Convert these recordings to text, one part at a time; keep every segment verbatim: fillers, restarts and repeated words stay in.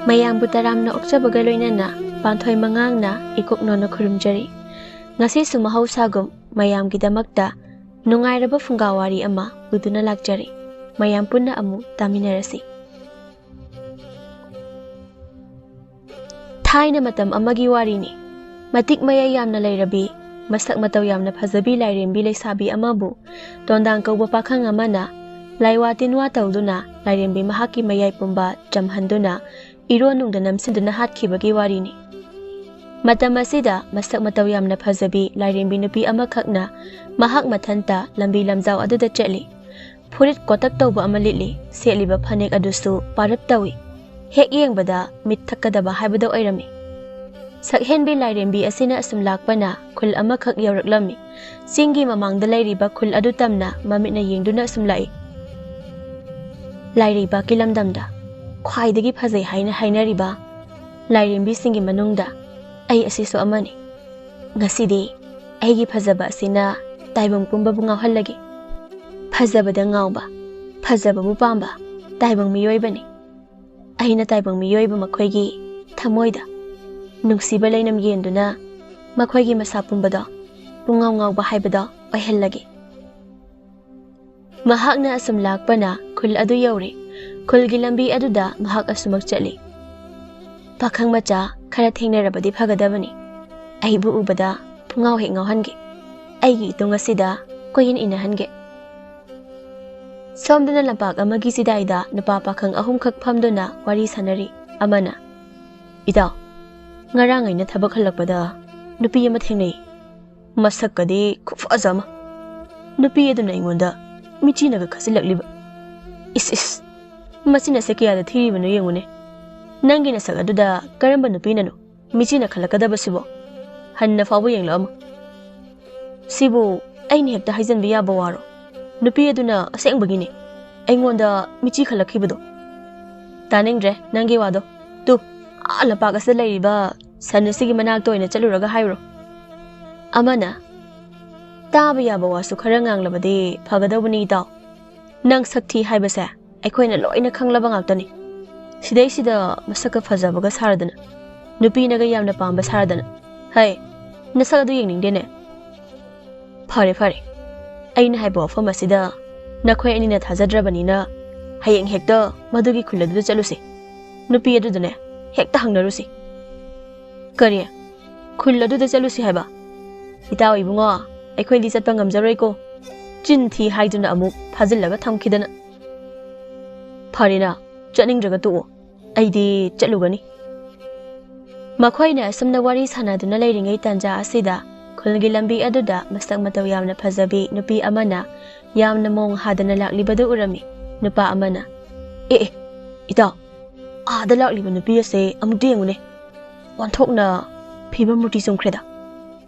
ꯃꯌꯥꯝꯕꯨ ꯇꯔꯥꯝꯅ ꯑꯣꯛꯆꯕꯒ ꯂꯣꯏꯅꯅ ꯄꯥꯟꯊꯣꯏ ꯃꯉꯥꯡꯅ ꯏꯀꯣꯛꯅꯣꯅ ꯈꯨꯔꯨꯝꯖꯔꯤ꯫ ꯉꯁꯤꯁꯨ ꯃꯍꯧꯁꯥꯒꯨꯝ ꯃꯌꯥꯝꯒꯤꯗꯃꯛꯇ ꯅꯨꯡꯉꯥꯏꯔꯕ ꯐꯨꯡꯒꯥ ꯋꯥꯔꯤ ꯑꯃ ꯄꯨꯗꯨꯅ ꯂꯥꯛꯆꯔꯤ꯫ ꯃꯌꯥꯝ ꯄꯨꯟꯅ ꯑꯃꯨꯛ ꯇꯥꯃꯤꯟꯅꯔꯁꯤ꯫ ꯊꯥꯏꯅ ꯃꯇꯝ ꯑꯃꯒꯤ ꯋꯥꯔꯤꯅꯤ꯫ ꯃꯇꯤꯛ ꯃꯌꯥꯏ ꯌꯥꯝꯅ ꯂꯩꯔꯕꯤ, ꯃꯁꯛ ꯃꯇꯧ ꯌꯥꯝꯅ ꯐꯖꯕꯤ ꯂꯥꯏꯔꯦꯝꯕꯤ ꯂꯩꯁꯥꯕꯤ ꯑꯃꯕꯨ ꯇꯣꯟꯗꯥꯡ ꯀꯧꯕ ꯄꯥꯈꯪ ꯑꯃꯅ ꯂꯥꯏꯋꯥ ꯇꯤꯟꯋꯥ ꯇꯧꯗꯨꯅ ꯂꯥꯏꯔꯦꯝꯕꯤ ꯃꯍꯥꯛꯀꯤ ꯃꯌꯥꯏ ꯄꯨꯝꯕ ꯆꯝꯍꯟꯗꯨꯅ ꯏꯔꯣꯟꯅꯨꯡꯗ ꯅꯝꯁꯤꯟꯗꯨꯅ ꯍꯥꯠꯈꯤꯕꯒꯤ ꯋꯥꯔꯤꯅꯤ꯫ ꯃꯇꯝ ꯑꯁꯤꯗ ꯃꯁꯛ ꯃꯇꯧ ꯌꯥꯝꯅ ꯐꯖꯕꯤ ꯂꯥꯏꯔꯦꯝꯕꯤ ꯅꯨꯄꯤ ꯑꯃꯈꯛꯅ ꯃꯍꯥꯛ ꯃꯊꯟꯇ ꯂꯝꯕꯤ ꯂꯝꯖꯥꯎ ꯑꯗꯨꯗ ꯆꯠꯂꯤ꯫ ꯐꯨꯔꯤꯠ ꯀꯣꯇꯛ ꯇꯧꯕ ꯑꯃ ꯂꯤꯠꯂꯤ꯫ ꯁꯦꯠꯂꯤꯕ ꯐꯅꯦꯛ ꯑꯗꯨꯁꯨ ꯄꯥꯔꯞ ꯇꯧꯏ꯫ ꯍꯦꯛ ꯌꯦꯡꯕꯗ ꯃꯤꯠ ꯊꯛꯀꯗꯕ ꯍꯥꯏꯕꯗꯨ ꯑꯣꯏꯔꯝꯃꯤ꯫ ꯁꯛꯍꯦꯟꯕꯤ ꯂꯥꯏꯔꯦꯝꯕꯤ ꯑꯁꯤꯅ ꯑꯁꯨꯝ ꯂꯥꯛꯄꯅ ꯈꯨꯜ ꯑꯃꯈꯛ ꯌꯧꯔꯛꯂꯝꯃꯤ꯫ ꯆꯤꯡꯒꯤ ꯃꯃꯥꯡꯗ ꯂꯩꯔꯤꯕ ꯈꯨꯜ ꯑꯗꯨ ꯇꯝꯅ ꯃꯃꯤꯠꯅ ꯌꯦꯡꯗꯨꯅ ꯑꯁꯨꯝ ꯂꯥꯛꯏ꯫ ꯂꯥꯏꯔꯩꯕꯥꯛꯀꯤ ꯂꯝꯗꯝꯗ ꯈ꯭ꯋꯥꯏꯗꯒꯤ ꯐꯖꯩ ꯍꯥꯏꯅ ꯍꯥꯏꯅꯔꯤꯕ ꯂꯥꯏꯔꯦꯝꯕꯤꯁꯤꯡꯒꯤ ꯃꯅꯨꯡꯗ ꯑꯩ ꯑꯁꯤꯁꯨ ꯑꯃꯅꯤ꯫ ꯉꯁꯤꯗꯤ ꯑꯩꯒꯤ ꯐꯖꯕ ꯑꯁꯤꯅ ꯇꯥꯏꯕꯪ ꯄꯨꯝꯕꯕꯨ ꯉꯥꯎꯍꯜꯂꯒꯦ꯫ ꯐꯖꯕꯗ ꯉꯥꯎꯕ, ꯐꯖꯕꯕꯨ ꯄꯥꯝꯕ ꯇꯥꯏꯕꯪ ꯃꯤꯑꯣꯏꯕꯅꯤ꯫ ꯑꯩꯅ ꯇꯥꯏꯕꯪ ꯃꯤꯑꯣꯏꯕ ꯃꯈꯣꯏꯒꯤ ꯊꯃꯣꯏꯗ ꯅꯨꯡꯁꯤꯕ ꯂꯩꯅꯝ ꯌꯦꯟꯗꯨꯅ ꯃꯈꯣꯏꯒꯤ ꯃꯁꯥ ꯄꯨꯝꯕꯗꯣ ꯄꯨꯡꯉꯥꯎ ꯉꯥꯎꯕ ꯍꯥꯏꯕꯗꯣ ꯑꯣꯏꯍꯜꯂꯒꯦ꯫ ꯃꯍꯥꯛꯅ ꯑꯁꯨꯝ ꯂꯥꯛꯄꯅ ꯈꯨꯜ ꯑꯗꯨ ꯌꯧꯔꯦ꯫ ꯈꯨꯜꯒꯤ ꯂꯝꯕꯤ ꯑꯗꯨꯗ ꯃꯍꯥꯛ ꯑꯁꯨꯃꯛ ꯆꯠꯂꯤ꯫ ꯄꯥꯈꯪ ꯃꯆꯥ ꯈꯔ ꯊꯦꯡꯅꯔꯕꯗꯤ ꯐꯒꯗꯕꯅꯤ꯫ ꯑꯩꯕꯨ ꯎꯕꯗ ꯄꯨꯡꯉꯥꯎ ꯍꯦꯛ ꯉꯥꯎꯍꯟꯒꯦ꯫ ꯑꯩꯒꯤ ꯏꯇꯨꯡ ꯑꯁꯤꯗ ꯀꯣꯏꯏꯟ ꯏꯟꯅꯍꯟꯒꯦ꯫ ꯁꯣꯝꯗꯅ ꯂꯝꯄꯥꯛ ꯑꯃꯒꯤ ꯆꯤꯗꯥꯏꯗ ꯅꯨꯄꯥ ꯄꯥꯈꯪ ꯑꯍꯨꯝꯈꯛ ꯐꯝꯗꯨꯅ ꯋꯥꯔꯤ ꯁꯥꯟꯅꯔꯤ꯫ ꯑꯃꯅ, "ꯏꯇꯥꯎ, ꯉꯔꯥꯡ ꯑꯩꯅ ꯊꯕꯛ ꯍꯜꯂꯛꯄꯗ ꯅꯨꯄꯤ ꯑꯃ ꯊꯦꯡꯅꯩ꯫ ꯃꯁꯛꯀꯗꯤ ꯈꯨꯐꯖ ꯑꯃ꯫ ꯅꯨꯄꯤ ꯑꯗꯨꯅ ꯑꯩꯉꯣꯟꯗ ꯃꯤꯆꯤꯅꯒ ꯈꯠꯆꯤꯜꯂꯛꯂꯤꯕ꯫ ꯏꯁ ꯏꯁ, ꯃꯆꯤꯟ ꯑꯁꯦ ꯀꯌꯥꯗ ꯊꯤꯔꯤꯕꯅꯣ ꯌꯦꯡꯉꯨꯅꯦ꯫ ꯅꯪꯒꯤ ꯅꯁꯛ ꯑꯗꯨꯗ ꯀꯔꯝꯕ ꯅꯨꯄꯤꯅꯅꯣ ꯃꯤꯆꯤꯅ ꯈꯜꯂꯛꯀꯗꯕꯁꯤꯕꯣ? ꯍꯟꯅ ꯐꯥꯎꯕ ꯌꯦꯡꯂꯛꯑꯝꯃꯨ꯫" "ꯁꯤꯕꯨ ꯑꯩꯅ ꯍꯦꯛꯇ ꯍꯥꯏꯖꯟꯕ ꯌꯥꯕ ꯋꯥꯔꯣ? ꯅꯨꯄꯤ ꯑꯗꯨꯅ ꯑꯁꯦꯡꯕꯒꯤꯅꯤ ꯑꯩꯉꯣꯟꯗ ꯃꯤꯆꯤ ꯈꯜꯂꯛꯈꯤꯕꯗꯣ꯫" "ꯇꯥꯅꯤꯡꯗ꯭ꯔꯦ ꯅꯪꯒꯤ ꯋꯥꯗꯣ꯫ ꯇꯨ, ꯑꯥ ꯂꯝꯄꯥꯛ ꯑꯁꯤꯗ ꯂꯩꯔꯤꯕ ꯁꯟ ꯑꯁꯤꯒꯤ ꯃꯅꯥꯛꯇ ꯑꯣꯏꯅ ꯆꯠꯂꯨꯔꯒ ꯍꯥꯏꯔꯨꯔꯣ꯫" ꯑꯃꯅ, "ꯇꯥꯕ ꯌꯥꯕ ꯋꯥꯁꯨ ꯈꯔ ꯉꯥꯡꯂꯕꯗꯤ ꯐꯒꯗꯧꯕꯅꯤ ꯏꯇꯥꯎ꯫ ꯅꯪ ꯁꯛ ꯊꯤ ꯍꯥꯏꯕꯁꯦ ꯑꯩꯈꯣꯏꯅ ꯂꯣꯏꯅ ꯈꯪꯂꯕ ꯉꯥꯛꯇꯅꯤ꯫ ꯁꯤꯗꯩꯁꯤꯗ ꯃꯁꯛꯀ ꯐꯖꯕꯒ ꯁꯥꯔꯗꯅ, ꯅꯨꯄꯤꯅꯒ ꯌꯥꯝꯅ ꯄꯥꯝꯕ ꯁꯥꯔꯗꯅ꯫ ꯍꯩ, ꯅꯁꯛ ꯑꯗꯨ ꯌꯦꯡꯅꯤꯡꯗꯦꯅꯦ꯫ ꯐꯔꯦ, ꯐꯔꯦ꯫ ꯑꯩꯅ ꯍꯥꯏꯕ ꯋꯥꯐꯝ ꯑꯁꯤꯗ ꯅꯈꯣꯏ ꯑꯅꯤꯅ ꯊꯥꯖꯗ꯭ꯔꯕꯅꯤꯅ, ꯍꯌꯦꯡ ꯍꯦꯛꯇ ꯃꯗꯨꯒꯤ ꯈꯨꯜ ꯑꯗꯨꯗ ꯆꯠꯂꯨꯁꯤ꯫ ꯅꯨꯄꯤ ꯑꯗꯨꯗꯅꯦ ꯍꯦꯛꯇ ꯍꯪꯅꯔꯨꯁꯤ꯫ ꯀꯔꯤ? ꯈꯨꯜ ꯑꯗꯨꯗ ꯆꯠꯂꯨꯁꯤ ꯍꯥꯏꯕ? ꯏꯇꯥꯎ ꯏꯕꯨꯡꯉꯣ, ꯑꯩꯈꯣꯏꯗꯤ ꯆꯠꯄ ꯉꯝꯖꯔꯣꯏꯀꯣ꯫ ꯆꯤꯟ ꯊꯤ ꯍꯥꯏꯗꯨꯅ ꯑꯃꯨꯛ ꯐꯥꯖꯤꯜꯂꯒ ꯊꯝꯈꯤꯗꯅ꯫ ꯐꯔꯦꯅ, ꯆꯠꯅꯤꯡꯗ꯭ꯔꯒ ꯇꯣꯛꯑꯣ꯫ ꯑꯩꯗꯤ ꯆꯠꯂꯨꯒꯅꯤ꯫ ꯃꯈꯣꯏꯅ ꯑꯁꯨꯝꯅ ꯋꯥꯔꯤ ꯁꯥꯟꯅꯗꯨꯅ ꯂꯩꯔꯤꯉꯩ ꯇꯥꯟꯖꯥ ꯑꯁꯤꯗ ꯈꯨꯜꯒꯤ ꯂꯝꯕꯤ ꯑꯗꯨꯗ ꯃꯁꯛ ꯃꯇꯧ ꯌꯥꯝꯅ ꯐꯖꯕꯤ ꯅꯨꯄꯤ ꯑꯃꯅ ꯌꯥꯝꯅ ꯃꯣꯡ ꯍꯥꯗꯅ ꯂꯥꯛꯂꯤꯕꯗꯨ ꯎꯔꯝꯃꯤ꯫ ꯅꯨꯄꯥ ꯑꯃꯅ, "ꯑꯦ, ꯑꯦ, ꯏꯇꯥꯎ, ꯑꯥꯗ ꯂꯥꯛꯂꯤꯕ ꯅꯨꯄꯤ ꯑꯁꯦ ꯑꯃꯨꯛꯇ ꯌꯦꯡꯉꯨꯅꯦ꯫ ꯑꯣꯟꯊꯣꯛꯅ ꯐꯤꯕꯝ ꯃꯨꯔꯇꯤ ꯆꯨꯝꯈ꯭ꯔꯦꯗ꯫"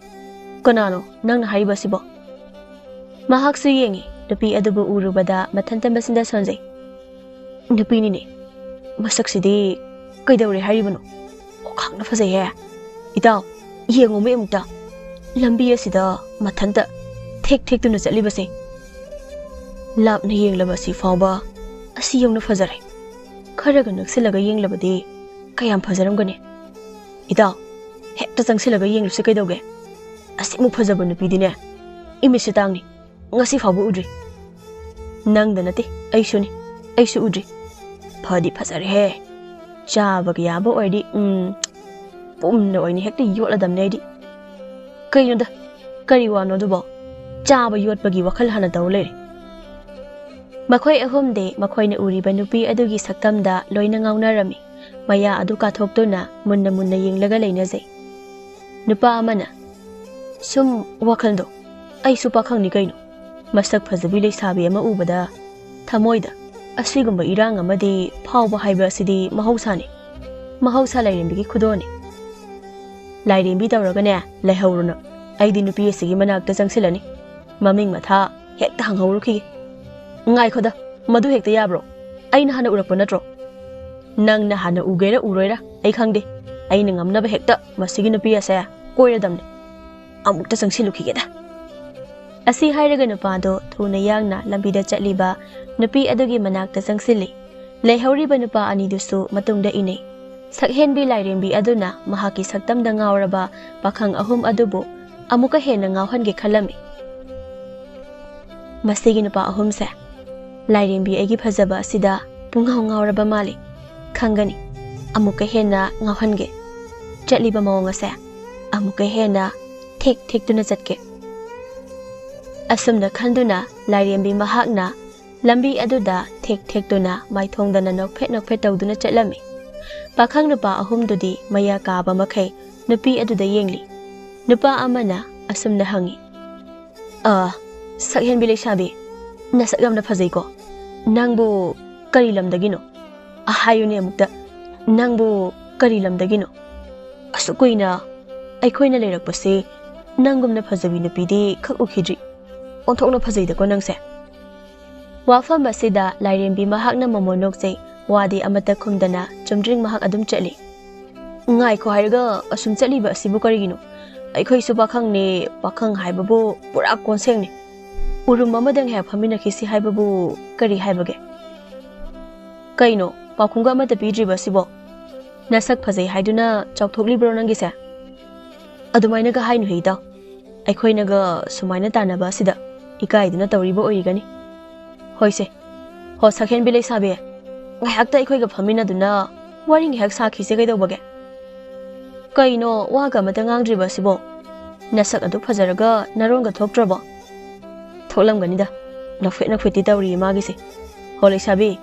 "ꯀꯅꯥꯅꯣ ꯅꯪꯅ ꯍꯥꯏꯔꯤꯕ ꯑꯁꯤꯕꯣ?" ꯃꯍꯥꯛꯁꯨ ꯌꯦꯡꯉꯤ꯫ ꯅꯨꯄꯤ ꯑꯗꯨꯕꯨ ꯎꯔꯨꯕꯗ ꯃꯊꯟꯇ ꯃꯆꯤꯟꯗ ꯁꯣꯟꯖꯩ꯫ "ꯅꯨꯄꯤꯅꯤꯅꯦ꯫ ꯃꯁꯛꯁꯤꯗꯤ ꯀꯩꯗꯧꯔꯦ ꯍꯥꯏꯔꯤꯕꯅꯣ? ꯑꯣꯈꯥꯛꯅ ꯐꯖꯩꯍꯦ꯫ ꯏꯇꯥꯎ, ꯌꯦꯡꯉꯨꯃꯦ ꯑꯃꯨꯛꯇ꯫ ꯂꯝꯕꯤ ꯑꯁꯤꯗ ꯃꯊꯟꯇ ꯊꯦꯛ ꯊꯦꯛꯇꯨꯅ ꯆꯠꯂꯤꯕꯁꯦ꯫ ꯂꯥꯞꯅ ꯌꯦꯡꯂꯕ ꯑꯁꯤ ꯐꯥꯎꯕ ꯑꯁꯤ ꯌꯧꯅ ꯐꯖꯔꯦ꯫ ꯈꯔꯒ ꯅꯛꯁꯤꯜꯂꯒ ꯌꯦꯡꯂꯕꯗꯤ ꯀꯌꯥꯝ ꯐꯖꯔꯝꯒꯅꯤ꯫ ꯏꯇꯥꯎ, ꯍꯦꯛꯇ ꯆꯪꯁꯤꯜꯂꯒ ꯌꯦꯡꯂꯨꯁꯤ ꯀꯩꯗꯧꯒꯦ? ꯑꯁꯤꯃꯨꯛ ꯐꯖꯕ ꯅꯨꯄꯤꯗꯤꯅꯦ, ꯏꯃꯤꯠꯁꯦ ꯇꯥꯡꯅꯤ꯫ ꯉꯁꯤ ꯐꯥꯎꯕ ꯎꯗ꯭ꯔꯤ꯫" "ꯅꯪꯗ ꯅꯠꯇꯦ, ꯑꯩꯁꯨꯅꯤ, ꯑꯩꯁꯨ ꯎꯗ꯭ꯔꯤ꯫ ꯐꯗꯤ ꯐꯖꯔꯦꯍꯦ꯫ ꯆꯥꯕꯒ ꯌꯥꯕ ꯑꯣꯏꯔꯗꯤ, ꯎꯝ, ꯄꯨꯝꯅ ꯑꯣꯏꯅ ꯍꯦꯛꯇ ꯌꯣꯠꯂꯗꯝꯅꯦ ꯑꯩꯗꯤ꯫" "ꯀꯩꯅꯣꯗ, ꯀꯔꯤ ꯋꯥꯅꯣ ꯑꯗꯨꯕꯣ? ꯆꯥꯕ ꯌꯣꯠꯄꯒꯤ ꯋꯥꯈꯜ ꯍꯥꯟꯅ ꯇꯧ ꯂꯩꯔꯦ꯫" ꯃꯈꯣꯏ ꯑꯍꯨꯝꯗꯤ ꯃꯈꯣꯏꯅ ꯎꯔꯤꯕ ꯅꯨꯄꯤ ꯑꯗꯨꯒꯤ ꯁꯛꯇꯝꯗ ꯂꯣꯏꯅ ꯉꯥꯎꯅꯔꯝꯃꯤ꯫ ꯃꯌꯥ ꯑꯗꯨ ꯀꯥꯊꯣꯛꯇꯨꯅ ꯃꯨꯟꯅ ꯃꯨꯟꯅ ꯌꯦꯡꯂꯒ ꯂꯩꯅꯖꯩ꯫ ꯅꯨꯄꯥ ꯑꯃꯅ, "ꯁꯨꯝ ꯋꯥꯈꯜꯗꯣ, ꯑꯩꯁꯨ ꯄꯥꯈꯪꯅꯤ ꯀꯩꯅꯣ꯫ ꯃꯁꯛ ꯐꯖꯕꯤ ꯂꯩꯁꯥꯕꯤ ꯑꯃ ꯎꯕꯗ ꯊꯃꯣꯏꯗ ꯑꯁꯤꯒꯨꯝꯕ ꯏꯔꯥꯡ ꯑꯃꯗꯤ ꯐꯥꯎꯕ ꯍꯥꯏꯕ ꯑꯁꯤꯗꯤ ꯃꯍꯧꯁꯥꯅꯤ꯫ ꯃꯍꯧꯁꯥ ꯂꯥꯏꯔꯦꯝꯕꯤꯒꯤ ꯈꯨꯗꯣꯜꯅꯤ꯫ ꯂꯥꯏꯔꯦꯝꯕꯤ ꯇꯧꯔꯒꯅꯦ ꯂꯩꯍꯧꯔꯨꯅꯨ꯫ ꯑꯩꯗꯤ ꯅꯨꯄꯤ ꯑꯁꯤꯒꯤ ꯃꯅꯥꯛꯇ ꯆꯪꯁꯤꯜꯂꯅꯤ꯫ ꯃꯃꯤꯡ ꯃꯊꯥ ꯍꯦꯛꯇ ꯍꯪꯍꯧꯔꯨꯈꯤꯒꯦ꯫" "ꯉꯥꯏꯈꯣꯗ, ꯃꯗꯨ ꯍꯦꯛꯇ ꯌꯥꯕ꯭ꯔꯣ? ꯑꯩꯅ ꯍꯥꯟꯅ ꯎꯔꯛꯄ ꯅꯠꯇ꯭ꯔꯣ?" "ꯅꯪꯅ ꯍꯥꯟꯅ ꯎꯒꯦꯔꯥ ꯎꯔꯣꯏꯔꯥ ꯑꯩ ꯈꯪꯗꯦ꯫ ꯑꯩꯅ ꯉꯝꯅꯕ ꯍꯦꯛꯇ ꯃꯁꯤꯒꯤ ꯅꯨꯄꯤ ꯑꯁꯦ ꯀꯣꯏꯔꯗꯝꯅꯤ꯫ ꯑꯃꯨꯛꯇ ꯆꯪꯁꯤꯜꯂꯨꯈꯤꯒꯦꯗ꯫" ꯑꯁꯤ ꯍꯥꯏꯔꯒ ꯅꯨꯄꯥꯗꯣ ꯊꯨꯅ ꯌꯥꯡꯅ ꯂꯝꯕꯤꯗ ꯆꯠꯂꯤꯕ ꯅꯨꯄꯤ ꯑꯗꯨꯒꯤ ꯃꯅꯥꯛꯇ ꯆꯪꯁꯤꯜꯂꯤ꯫ ꯂꯩꯍꯧꯔꯤꯕ ꯅꯨꯄꯥ ꯑꯅꯤꯗꯨꯁꯨ ꯃꯇꯨꯡꯗ ꯏꯅꯩ꯫ ꯁꯛꯍꯦꯟꯕꯤ ꯂꯥꯏꯔꯦꯝꯕꯤ ꯑꯗꯨꯅ ꯃꯍꯥꯛꯀꯤ ꯁꯛꯇꯝꯗ ꯉꯥꯎꯔꯕ ꯄꯥꯈꯪ ꯑꯍꯨꯝ ꯑꯗꯨꯕꯨ ꯑꯃꯨꯛꯀ ꯍꯦꯟꯅ ꯉꯥꯎꯍꯟꯒꯦ ꯈꯜꯂꯝꯃꯤ꯫ "ꯃꯁꯤꯒꯤ ꯅꯨꯄꯥ ꯑꯍꯨꯝꯁꯦ ꯂꯥꯏꯔꯦꯝꯕꯤ ꯑꯩꯒꯤ ꯐꯖꯕ ꯑꯁꯤꯗ ꯄꯨꯡꯉꯥꯎ ꯉꯥꯎꯔꯕ ꯃꯥꯜꯂꯤ꯫ ꯈꯪꯒꯅꯤ, ꯑꯃꯨꯛꯀ ꯍꯦꯟꯅ ꯉꯥꯎꯍꯟꯒꯦ꯫ ꯆꯠꯂꯤꯕ ꯃꯑꯣꯡ ꯑꯁꯦ ꯑꯃꯨꯛꯀ ꯍꯦꯟꯅ ꯊꯦꯛ ꯊꯦꯛꯇꯨꯅ ꯆꯠꯀꯦ"꯫ ꯑꯁꯨꯝꯅ ꯈꯟꯗꯨꯅ ꯂꯥꯏꯔꯦꯝꯕꯤ ꯃꯍꯥꯛꯅ ꯂꯝꯕꯤ ꯑꯗꯨꯗ ꯊꯦꯛ ꯊꯦꯛꯇꯨꯅ ꯃꯥꯏꯊꯣꯡꯗꯅ ꯅꯣꯛꯐꯦꯠ ꯅꯣꯛꯐꯦꯠ ꯇꯧꯗꯨꯅ ꯆꯠꯂꯝꯃꯤ꯫ ꯄꯥꯈꯪ ꯅꯨꯄꯥ ꯑꯍꯨꯝꯗꯨꯗꯤ ꯃꯌꯥ ꯀꯥꯕ ꯃꯈꯩ ꯅꯨꯄꯤ ꯑꯗꯨꯗ ꯌꯦꯡꯂꯤ꯫ ꯅꯨꯄꯥ ꯑꯃꯅ ꯑꯁꯨꯝꯅ ꯍꯪꯉꯤ, "ꯑ, ꯁꯛꯍꯦꯟꯕꯤ ꯂꯩꯁꯥꯕꯤ, ꯅꯁꯛ ꯌꯥꯝꯅ ꯐꯖꯩꯀꯣ꯫ ꯅꯪꯕꯨ ꯀꯔꯤ ꯂꯝꯗꯒꯤꯅꯣ? ꯑ, ꯍꯥꯏꯌꯨꯅꯦ ꯑꯃꯨꯛꯇ, ꯅꯪꯕꯨ ꯀꯔꯤ ꯂꯝꯗꯒꯤꯅꯣ? ꯑꯁꯨꯛ ꯀꯨꯏꯅ ꯑꯩꯈꯣꯏꯅ ꯂꯩꯔꯛꯄꯁꯤ ꯅꯪꯒꯨꯝꯅ ꯐꯖꯕꯤ ꯅꯨꯄꯤꯗꯤ ꯈꯛ ꯎꯈꯤꯗ꯭ꯔꯤ꯫ ꯑꯣꯟꯊꯣꯛꯅ ꯐꯖꯩꯗꯀꯣ ꯅꯪꯁꯦ"꯫ ꯋꯥꯐꯝ ꯑꯁꯤꯗ ꯂꯥꯏꯔꯦꯝꯕꯤ ꯃꯍꯥꯛꯅ ꯃꯃꯣꯟ ꯅꯣꯛꯆꯩ꯫ ꯋꯥꯗꯤ ꯑꯃꯠꯇ ꯈꯨꯝꯗꯅ ꯆꯨꯝꯗ꯭ꯔꯤꯡ ꯃꯍꯥꯛ ꯑꯗꯨꯝ ꯆꯠꯂꯤ꯫ "ꯉꯥꯏꯈꯣ ꯍꯥꯏꯔꯒ ꯑꯁꯨꯝ ꯆꯠꯂꯤꯕ ꯑꯁꯤꯕꯨ ꯀꯔꯤꯒꯤꯅꯣ? ꯑꯩꯈꯣꯏꯁꯨ ꯄꯥꯈꯪꯅꯤ, ꯄꯥꯈꯪ ꯍꯥꯏꯕꯕꯨ ꯄꯨꯔꯥ ꯀꯣꯟꯁꯦꯡꯅꯤ꯫ ꯎꯔꯨꯝ ꯑꯃꯗ ꯉꯥꯏꯍꯥꯛ ꯐꯝꯃꯤꯟꯅꯈꯤꯁꯤ ꯍꯥꯏꯕꯕꯨ ꯀꯔꯤ ꯍꯥꯏꯕꯒꯦ?" "ꯀꯩꯅꯣ, ꯄꯥꯎꯈꯨꯝꯒ ꯑꯃꯠꯇ ꯄꯤꯗ꯭ꯔꯤꯕ ꯑꯁꯤꯕꯣ? ꯅꯁꯛ ꯐꯖꯩ ꯍꯥꯏꯗꯨꯅ ꯆꯥꯎꯊꯣꯛꯂꯤꯕ꯭ꯔꯣ ꯅꯪꯒꯤꯁꯦ?" "ꯑꯗꯨꯃꯥꯏꯅꯒ ꯍꯥꯏꯅꯨꯍꯦ ꯏꯇꯥꯎ꯫ ꯑꯩꯈꯣꯏꯅꯒ ꯁꯨꯃꯥꯏꯅ ꯇꯥꯟꯅꯕ ꯑꯁꯤꯗ ꯏꯀꯥꯏꯗꯨꯅ ꯇꯧꯔꯤꯕ ꯑꯣꯏꯔꯤꯒꯅꯤ꯫ ꯍꯣꯏꯁꯦ, ꯍꯣ ꯁꯛꯍꯦꯟꯕꯤ ꯂꯩꯁꯥꯕꯤ, ꯉꯥꯏꯍꯥꯛꯇ ꯑꯩꯈꯣꯏꯒ ꯐꯝꯃꯤꯟꯅꯗꯨꯅ ꯋꯥꯔꯤ ꯉꯥꯏꯍꯥꯛ ꯁꯥꯈꯤꯁꯦ ꯀꯩꯗꯧꯕꯒꯦ?" "ꯀꯩꯅꯣ, ꯋꯥꯒ ꯑꯃꯇ ꯉꯥꯡꯗ꯭ꯔꯤꯕ ꯑꯁꯤꯕꯣ? ꯅꯁꯛ ꯑꯗꯨꯛ ꯐꯖꯔꯒ ꯅꯔꯣꯟꯒ ꯊꯣꯛꯇ꯭ꯔꯕꯣ?" "ꯊꯣꯛꯂꯝꯒꯅꯤꯗ, ꯅꯣꯛꯐꯦꯠ ꯅꯣꯛꯐꯦꯠꯇꯤ ꯇꯧꯔꯤꯌꯦ ꯃꯥꯒꯤꯁꯦ꯫ ꯍꯣ ꯂꯩꯁꯥꯕꯤ,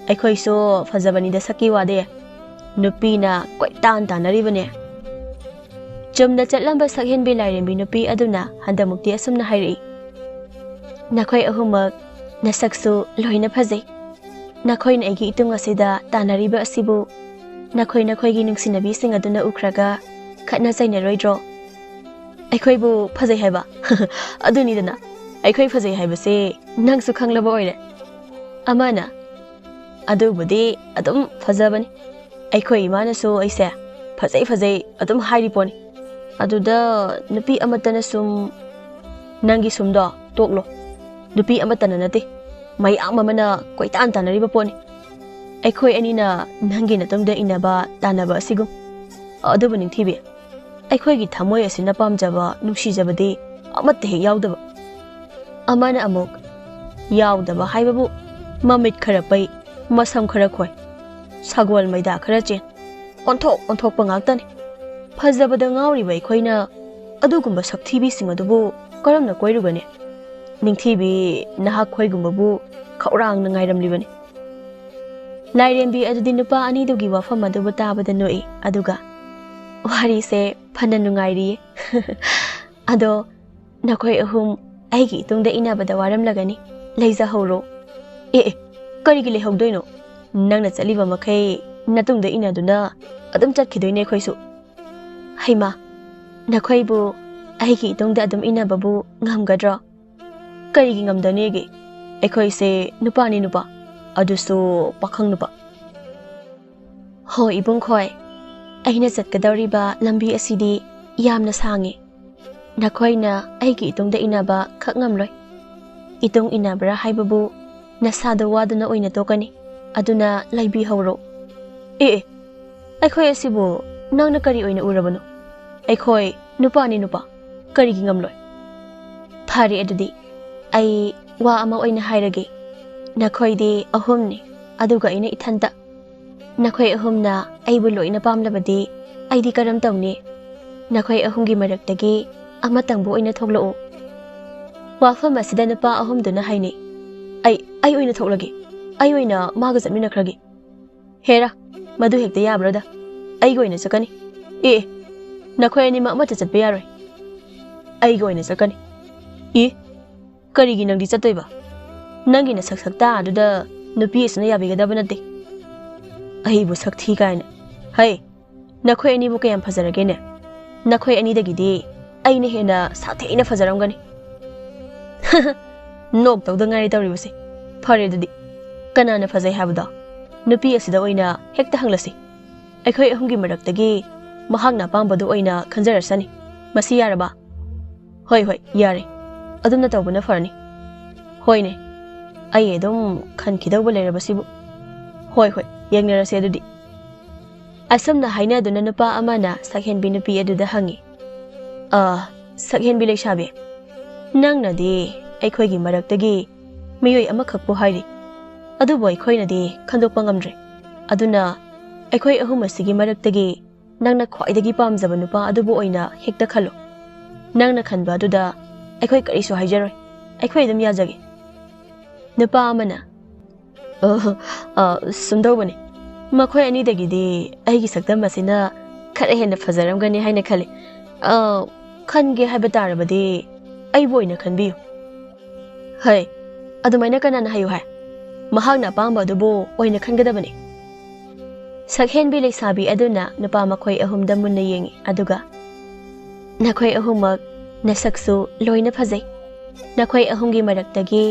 ꯑꯩꯈꯣꯏꯁꯨ ꯐꯖꯕꯅꯤꯗ ꯁꯛꯀꯤ ꯋꯥꯗꯤ꯫ ꯅꯨꯄꯤꯅ ꯀꯣꯏꯇꯥꯟ ꯇꯥꯟꯅꯔꯤꯕꯅꯦ"꯫ ꯆꯨꯝꯅ ꯆꯠꯂꯝꯕ ꯁꯛꯍꯦꯟꯕꯤ ꯂꯥꯏꯔꯦꯝꯕꯤ ꯅꯨꯄꯤ ꯑꯗꯨꯅ ꯍꯟꯗꯃꯨꯛꯇꯤ ꯑꯁꯨꯝꯅ ꯍꯥꯏꯔꯛꯏ, "ꯅꯈꯣꯏ ꯑꯍꯨꯝꯃꯛ ꯅꯁꯛꯁꯨ ꯂꯣꯏꯅ ꯐꯖꯩ꯫ ꯅꯈꯣꯏꯅ ꯑꯩꯒꯤ ꯏꯇꯨꯡ ꯑꯁꯤꯗ ꯇꯥꯟꯅꯔꯤꯕ ꯑꯁꯤꯕꯨ ꯅꯈꯣꯏ ꯅꯈꯣꯏꯒꯤ ꯅꯨꯡꯁꯤꯅꯕꯤꯁꯤꯡ ꯑꯗꯨꯅ ꯎꯈ꯭ꯔꯒ ꯈꯠꯅ ꯆꯩꯅꯔꯣꯏꯗ꯭ꯔꯣ?" "ꯑꯩꯈꯣꯏꯕꯨ ꯐꯖꯩ ꯍꯥꯏꯕ?" "ꯑꯗꯨꯅꯤꯗꯅ, ꯑꯩꯈꯣꯏ ꯐꯖꯩ ꯍꯥꯏꯕꯁꯦ ꯅꯪꯁꯨ ꯈꯪꯂꯕ ꯑꯣꯏꯔꯦ"꯫ ꯑꯃꯅ, "ꯑꯗꯨꯕꯨꯗꯤ ꯑꯗꯨꯝ ꯐꯖꯕꯅꯤ꯫ ꯑꯩꯈꯣꯏ ꯏꯃꯥꯅꯁꯨ ꯑꯩꯁꯦ ꯐꯖꯩ ꯐꯖꯩ ꯑꯗꯨꯝ ꯍꯥꯏꯔꯤ ꯄꯣꯠꯅꯤ꯫ ꯑꯗꯨꯗ ꯅꯨꯄꯤ ꯑꯃꯠꯇꯅ ꯁꯨꯝ"꯫ "ꯅꯪꯒꯤ ꯁꯨꯝꯗꯣ ꯇꯣꯛꯂꯣ꯫ ꯅꯨꯄꯤ ꯑꯃꯠꯇꯅ ꯅꯠꯇꯦ, ꯃꯌꯥꯝ ꯑꯃꯅ ꯀꯣꯏꯇꯥꯟ ꯇꯥꯟꯅꯔꯤꯕ ꯄꯣꯠꯅꯤ"꯫ ꯑꯩꯈꯣꯏ ꯑꯅꯤꯅ ꯅꯪꯒꯤ ꯅꯇꯨꯡꯗ ꯏꯟꯅꯕ ꯇꯥꯟꯅꯕ ꯑꯁꯤꯒꯨꯝ꯫ ꯑꯗꯨꯕꯨ ꯅꯤꯡꯊꯤꯕꯤ, ꯑꯩꯈꯣꯏꯒꯤ ꯊꯃꯣꯏ ꯑꯁꯤꯅ ꯄꯥꯝꯖꯕ, ꯅꯨꯡꯁꯤꯖꯕꯗꯤ ꯑꯃꯠꯇ ꯍꯦꯛ ꯌꯥꯎꯗꯕ꯫ ꯑꯃꯅ ꯑꯃꯨꯛ ꯌꯥꯎꯗꯕ ꯍꯥꯏꯕꯕꯨ ꯃꯃꯤꯠ ꯈꯔ ꯄꯩ, ꯃꯁꯝ ꯈꯔ ꯈꯣꯏ, ꯁꯒꯣꯜ ꯃꯩꯗꯥ ꯈꯔ ꯆꯦꯟ, ꯑꯣꯟꯊꯣꯛ ꯑꯣꯟꯊꯣꯛꯄ ꯉꯥꯛꯇꯅꯤ꯫ ꯐꯖꯕꯗ ꯉꯥꯎꯔꯤꯕ ꯑꯩꯈꯣꯏꯅ ꯑꯗꯨꯒꯨꯝꯕ ꯁꯛꯊꯤꯕꯤꯁꯤꯡ ꯑꯗꯨꯕꯨ ꯀꯔꯝꯅ ꯀꯣꯏꯔꯨꯒꯅꯤ? ꯅꯤꯡꯊꯤꯕꯤ, ꯅꯍꯥꯛꯈꯣꯏꯒꯨꯝꯕꯕꯨ ꯈꯧꯔꯥꯡꯅ ꯉꯥꯏꯔꯝꯂꯤꯕꯅꯤ꯫ ꯂꯥꯏꯔꯦꯝꯕꯤ ꯑꯗꯨꯗꯤ ꯅꯨꯄꯥ ꯑꯅꯤꯗꯨꯒꯤ ꯋꯥꯐꯝ ꯑꯗꯨꯕꯨ ꯇꯥꯕꯗ ꯅꯣꯛꯏ, ꯑꯗꯨꯒ, "ꯋꯥꯔꯤꯁꯦ ꯐꯅ ꯅꯨꯡꯉꯥꯏꯔꯤꯌꯦ꯫ ꯑꯗꯣ ꯅꯈꯣꯏ ꯑꯍꯨꯝ ꯑꯩꯒꯤ ꯏꯇꯨꯡꯗ ꯏꯟꯅꯕꯗ ꯋꯥꯔꯝꯂꯒꯅꯤ꯫ ꯂꯩꯖꯍꯧꯔꯣ꯫" "ꯑꯦ ꯑꯦ, ꯀꯔꯤꯒꯤ ꯂꯩꯍꯧꯗꯣꯏꯅꯣ? ꯅꯪꯅ ꯆꯠꯂꯤꯕ ꯃꯈꯩ ꯅꯇꯨꯡꯗ ꯏꯟꯅꯗꯨꯅ ꯑꯗꯨꯝ ꯆꯠꯈꯤꯗꯣꯏꯅꯦ ꯑꯩꯈꯣꯏꯁꯨ꯫" "ꯍꯩꯃꯥ, ꯅꯈꯣꯏꯕꯨ ꯑꯩꯒꯤ ꯏꯇꯨꯡꯗ ꯑꯗꯨꯝ ꯏꯟꯅꯕꯕꯨ ꯉꯝꯒꯗ꯭ꯔꯣ?" "ꯀꯔꯤꯒꯤ ꯉꯝꯗꯅꯤꯒꯦ? ꯑꯩꯈꯣꯏꯁꯦ ꯅꯨꯄꯥꯅꯤ ꯅꯨꯄꯥ, ꯑꯗꯨꯁꯨ ꯄꯥꯈꯪ ꯅꯨꯄꯥ꯫" "ꯍꯣ ꯏꯕꯨꯡ ꯈꯣꯏ, ꯑꯩꯅ ꯆꯠꯀꯗꯧꯔꯤꯕ ꯂꯝꯕꯤ ꯑꯁꯤꯗꯤ ꯌꯥꯝꯅ ꯁꯥꯡꯉꯤ꯫ ꯅꯈꯣꯏꯅ ꯑꯩꯒꯤ ꯏꯇꯨꯡꯗ ꯏꯟꯅꯕ ꯈꯛ ꯉꯝꯂꯣꯏ꯫ ꯏꯇꯨꯡ ꯏꯟꯅꯕ꯭ꯔꯥ ꯍꯥꯏꯕꯕꯨ ꯅꯁꯥꯗꯣ ꯋꯥꯗꯨꯅ ꯑꯣꯏꯅ ꯇꯣꯛꯀꯅꯤ꯫ ꯑꯗꯨꯅ ꯂꯩꯕꯤꯍꯧꯔꯣ꯫" "ꯑꯦ ꯑꯦ, ꯑꯩꯈꯣꯏ ꯑꯁꯤꯕꯨ ꯅꯪꯅ ꯀꯔꯤ ꯑꯣꯏꯅ ꯎꯔꯕꯅꯣ? ꯑꯩꯈꯣꯏ ꯅꯨꯄꯥꯅꯤ ꯅꯨꯄꯥ, ꯀꯔꯤꯒꯤ ꯉꯝꯂꯣꯏ?" "ꯐꯔꯦ ꯑꯗꯨꯗꯤ, ꯑꯩ ꯋꯥ ꯑꯃ ꯑꯣꯏꯅ ꯍꯥꯏꯔꯒꯦ꯫ ꯅꯈꯣꯏꯗꯤ ꯑꯍꯨꯝꯅꯤ, ꯑꯗꯨꯒ ꯑꯩꯅ ꯏꯊꯟꯇ꯫ ꯅꯈꯣꯏ ꯑꯍꯨꯝꯅ ꯑꯩꯕꯨ ꯂꯣꯏꯅ ꯄꯥꯝꯂꯕꯗꯤ ꯑꯩꯗꯤ ꯀꯔꯝ ꯇꯧꯅꯤ? ꯅꯈꯣꯏ ꯑꯍꯨꯝꯒꯤ ꯃꯔꯛꯇꯒꯤ ꯑꯃꯇꯪꯕꯨ ꯑꯣꯏꯅ ꯊꯣꯛꯂꯛꯎ꯫" ꯋꯥꯐꯝ ꯑꯁꯤꯗ ꯅꯨꯄꯥ ꯑꯍꯨꯝꯗꯨꯅ ꯍꯥꯏꯅꯩ, "ꯑꯩ, ꯑꯩ ꯑꯣꯏꯅ ꯊꯣꯛꯂꯒꯦ꯫ ꯑꯩ ꯑꯣꯏꯅ ꯃꯥꯒ ꯆꯠꯃꯤꯟꯅꯈ꯭ꯔꯒꯦ꯫" "ꯍꯦꯔꯥ, ꯃꯗꯨ ꯍꯦꯛꯇ ꯌꯥꯕ꯭ꯔꯗ? ꯑꯩꯒ ꯑꯣꯏꯅ ꯆꯠꯀꯅꯤ꯫" "ꯑꯦ, ꯅꯈꯣꯏ ꯑꯅꯤꯃꯛ ꯑꯃꯠꯇ ꯆꯠꯄ ꯌꯥꯔꯣꯏ꯫" "ꯑꯩꯒ ꯑꯣꯏꯅ ꯆꯠꯀꯅꯤ꯫" "ꯑꯦ, ꯀꯔꯤꯒꯤ ꯅꯪꯗꯤ ꯆꯠꯇꯣꯏꯕ? ꯅꯪꯒꯤ ꯅꯁꯛ ꯁꯛꯇꯥ ꯑꯗꯨꯗ ꯅꯨꯄꯤ ꯑꯁꯤꯅ ꯌꯥꯕꯤꯒꯗꯕ ꯅꯠꯇꯦ꯫" "ꯑꯩꯕꯨ ꯁꯛ ꯊꯤ ꯀꯥꯏꯅ꯫ ꯍꯩ, ꯅꯈꯣꯏ ꯑꯅꯤꯕꯨ ꯀꯌꯥꯝ ꯐꯖꯔꯒꯦꯅꯦ? ꯅꯈꯣꯏ ꯑꯅꯤꯗꯒꯤꯗꯤ ꯑꯩꯅ ꯍꯦꯟꯅ ꯁꯥꯊꯤꯅ ꯐꯖꯔꯝꯒꯅꯤ꯫" "ꯅꯣꯛꯇꯧꯗ ꯉꯥꯏꯔꯦ ꯇꯧꯔꯤꯕꯁꯦ꯫ ꯐꯔꯦ ꯑꯗꯨꯗꯤ, ꯀꯅꯥꯅ ꯐꯖꯩ ꯍꯥꯏꯕꯗꯣ ꯅꯨꯄꯤ ꯑꯁꯤꯗ ꯑꯣꯏꯅ ꯍꯦꯛꯇ ꯍꯪꯂꯁꯤ꯫ ꯑꯩꯈꯣꯏ ꯑꯍꯨꯝꯒꯤ ꯃꯔꯛꯇꯒꯤ ꯃꯍꯥꯛꯅ ꯑꯄꯥꯝꯕꯗꯨ ꯑꯣꯏꯅ ꯈꯟꯖꯔꯁꯅꯤ꯫ ꯃꯁꯤ ꯌꯥꯔꯕ?" "ꯍꯣꯏ, ꯍꯣꯏ, ꯌꯥꯔꯦ꯫ ꯑꯗꯨꯝꯅ ꯇꯧꯕꯅ ꯐꯔꯅꯤ꯫" "ꯍꯣꯏꯅꯦ, ꯑꯩ ꯑꯗꯨꯝ ꯈꯟꯈꯤꯗꯧꯕ ꯂꯩꯔꯕꯁꯤꯕꯨ꯫" "ꯍꯣꯏ, ꯍꯣꯏ, ꯌꯦꯡꯅꯔꯁꯦ ꯑꯗꯨꯗꯤ꯫" ꯑꯁꯨꯝꯅ ꯍꯥꯏꯅꯗꯨꯅ ꯅꯨꯄꯥ ꯑꯃꯅ ꯁꯛꯍꯦꯟꯕꯤ ꯅꯨꯄꯤ ꯑꯗꯨꯗ ꯍꯪꯉꯤ, "ꯑ, ꯁꯛꯍꯦꯟꯕꯤ ꯂꯩꯁꯥꯕꯤ, ꯅꯪꯅꯗꯤ ꯑꯩꯈꯣꯏꯒꯤ ꯃꯔꯛꯇꯒꯤ ꯃꯤꯑꯣꯏ ꯑꯃꯈꯛꯄꯨ ꯍꯥꯏꯔꯤ, ꯑꯗꯨꯕꯨ ꯑꯩꯈꯣꯏꯅꯗꯤ ꯈꯟꯗꯣꯛꯄ ꯉꯝꯗ꯭ꯔꯦ꯫ ꯑꯗꯨꯅ ꯑꯩꯈꯣꯏ ꯑꯍꯨꯝ ꯑꯁꯤꯒꯤ ꯃꯔꯛꯇꯒꯤ ꯅꯪꯅ ꯈ꯭ꯋꯥꯏꯗꯒꯤ ꯄꯥꯝꯖꯕ ꯅꯨꯄꯥ ꯑꯗꯨꯕꯨ ꯑꯣꯏꯅ ꯍꯦꯛꯇ ꯈꯜꯂꯣ꯫ ꯅꯪꯅ ꯈꯟꯕ ꯑꯗꯨꯗ ꯑꯩꯈꯣꯏ ꯀꯔꯤꯁꯨ ꯍꯥꯏꯖꯔꯣꯏ, ꯑꯩꯈꯣꯏ ꯑꯗꯨꯝ ꯌꯥꯖꯒꯦ꯫" ꯅꯨꯄꯥ ꯑꯃꯅ, "ꯑꯣ, ꯑ, ꯁꯨꯝ ꯇꯧꯕꯅꯤ, ꯃꯈꯣꯏ ꯑꯅꯤꯗꯒꯤꯗꯤ ꯑꯩꯒꯤ ꯁꯛꯇꯝ ꯑꯁꯤꯅ ꯈꯔ ꯍꯦꯟꯅ ꯐꯖꯔꯝꯒꯅꯤ ꯍꯥꯏꯅ ꯈꯜꯂꯤ꯫ ꯑ, ꯈꯟꯒꯦ ꯍꯥꯏꯕ ꯇꯥꯔꯕꯗꯤ ꯑꯩꯕꯨ ꯑꯣꯏꯅ ꯈꯟꯕꯤꯌꯨ꯫" "ꯍꯩ, ꯑꯗꯨꯃꯥꯏꯅ ꯀꯅꯥꯅ ꯍꯥꯏꯌꯨ ꯍꯥꯏ? ꯃꯍꯥꯛꯅ ꯑꯄꯥꯝꯕ ꯑꯗꯨꯕꯨ ꯑꯣꯏꯅ ꯈꯟꯒꯗꯕꯅꯤ꯫" ꯁꯛꯍꯦꯟꯕꯤ ꯂꯩꯁꯥꯕꯤ ꯑꯗꯨꯅ ꯅꯨꯄꯥ ꯃꯈꯣꯏ ꯑꯍꯨꯝꯗ ꯃꯨꯟꯅ ꯌꯦꯡꯉꯤ, ꯑꯗꯨꯒ, "ꯅꯈꯣꯏ ꯑꯍꯨꯝꯃꯛ ꯅꯁꯛꯁꯨ ꯂꯣꯏꯅ ꯐꯖꯩ꯫ ꯅꯈꯣꯏ ꯑꯍꯨꯝꯒꯤ ꯃꯔꯛꯇꯒꯤ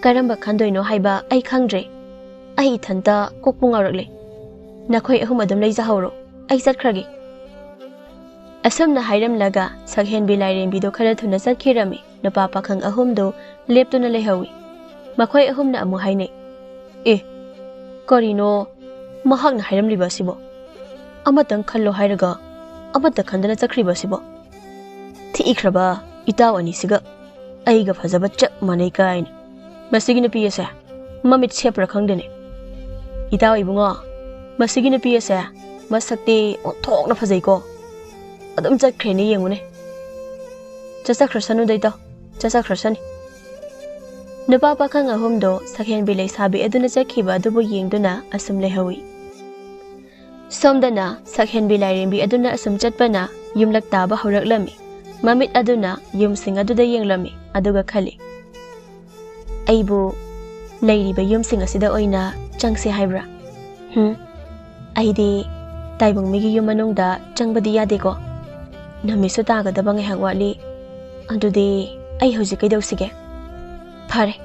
ꯀꯔꯝꯕ ꯈꯟꯗꯣꯏꯅꯣ ꯍꯥꯏꯕ ꯑꯩ ꯈꯪꯗ꯭ꯔꯦ꯫ ꯑꯩ ꯏꯊꯟꯇ ꯀꯣꯛꯄꯨ ꯉꯥꯎꯔꯛꯂꯦ꯫ ꯅꯈꯣꯏ ꯑꯍꯨꯝ ꯑꯗꯨꯝ ꯂꯩꯖꯍꯧꯔꯣ, ꯑꯩ ꯆꯠꯈ꯭ꯔꯒꯦ꯫" ꯑꯁꯨꯝꯅ ꯍꯥꯏꯔꯝꯂꯒ ꯁꯛꯍꯦꯟꯕꯤ ꯂꯥꯏꯔꯦꯝꯕꯤꯗꯣ ꯈꯔ ꯊꯨꯅ ꯆꯠꯈꯤꯔꯝꯃꯤ꯫ ꯅꯨꯄꯥ ꯄꯥꯈꯪ ꯑꯍꯨꯝꯗꯨ ꯂꯦꯞꯇꯨꯅ ꯂꯩꯍꯧꯏ꯫ ꯃꯈꯣꯏ ꯑꯍꯨꯝꯅ ꯑꯃꯨꯛ ꯍꯥꯏꯅꯩ, "ꯑꯦ, ꯀꯔꯤꯅꯣ ꯃꯍꯥꯛꯅ ꯍꯥꯏꯔꯝꯂꯤꯕ ꯑꯁꯤꯕꯣ? ꯑꯃꯇꯪ ꯈꯜꯂꯣ ꯍꯥꯏꯔꯒ ꯑꯃꯠꯇ ꯈꯟꯗꯅ ꯆꯠꯈ꯭ꯔꯤꯕ ꯑꯁꯤꯕꯣ? ꯊꯤꯈ꯭ꯔꯕ ꯏꯇꯥꯎ ꯑꯅꯤꯁꯤꯒ ꯑꯩꯒ ꯐꯖꯕ ꯆꯞ ꯃꯥꯟꯅꯩ ꯀꯥꯏꯅ꯫ ꯃꯁꯤꯒꯤ ꯅꯨꯄꯤ ꯑꯁꯦ ꯃꯃꯤꯠ ꯁꯦꯞꯄ꯭ꯔꯥ ꯈꯪꯗꯦꯅꯦ꯫ ꯏꯇꯥꯎ ꯏꯕꯨꯡꯉꯣ, ꯃꯁꯤꯒꯤ ꯅꯨꯄꯤ ꯑꯁꯦ ꯃꯁꯛꯇꯤ ꯑꯣꯟꯊꯣꯛꯅ ꯐꯖꯩꯀꯣ꯫ ꯑꯗꯨꯝ ꯆꯠꯈ꯭ꯔꯦꯅꯦ, ꯌꯦꯡꯉꯨꯅꯦ꯫ ꯆꯠꯆꯈ꯭ꯔꯁꯅꯨꯗ ꯏꯇꯥꯎ, ꯆꯠꯆꯈ꯭ꯔꯁꯅꯤ꯫" ꯅꯨꯄꯥ ꯄꯥꯈꯪ ꯑꯍꯨꯝꯗꯣ ꯁꯛꯍꯦꯟꯕꯤ ꯂꯩꯁꯥꯕꯤ ꯑꯗꯨꯅ ꯆꯠꯈꯤꯕ ꯑꯗꯨꯕꯨ ꯌꯦꯡꯗꯨꯅ ꯑꯁꯨꯝ ꯂꯩꯍꯧꯏ꯫ ꯁꯣꯝꯗꯅ ꯁꯛꯍꯦꯟꯕꯤ ꯂꯥꯏꯔꯦꯝꯕꯤ ꯑꯗꯨꯅ ꯑꯁꯨꯝ ꯆꯠꯄꯅ ꯌꯨꯝꯂꯛ ꯇꯥꯕ ꯍꯧꯔꯛꯂꯝꯃꯤ꯫ ꯃꯃꯤꯠ ꯑꯗꯨꯅ ꯌꯨꯝꯁꯤꯡ ꯑꯗꯨꯗ ꯌꯦꯡꯂꯝꯃꯤ, ꯑꯗꯨꯒ ꯈꯜꯂꯤ, "ꯑꯩꯕꯨ ꯂꯩꯔꯤꯕ ꯌꯨꯝꯁꯤꯡ ꯑꯁꯤꯗ ꯑꯣꯏꯅ ꯆꯪꯁꯦ ꯍꯥꯏꯕ꯭ꯔꯥ? ꯍꯨꯝ, ꯑꯩꯗꯤ ꯇꯥꯏꯕꯪ ꯃꯤꯒꯤ ꯌꯨꯝ ꯃꯅꯨꯡꯗ ꯆꯪꯕꯗꯤ ꯌꯥꯗꯦꯀꯣ꯫ ꯅꯨꯃꯤꯠꯁꯨ ꯇꯥꯒꯗꯕ ꯉꯥꯏꯍꯥꯛ ꯋꯥꯠꯂꯤ꯫ ꯑꯗꯨꯗꯤ ꯑꯩ ꯍꯧꯖꯤꯛ ꯀꯩꯗꯧꯁꯤꯒꯦ? ꯐꯔꯦ,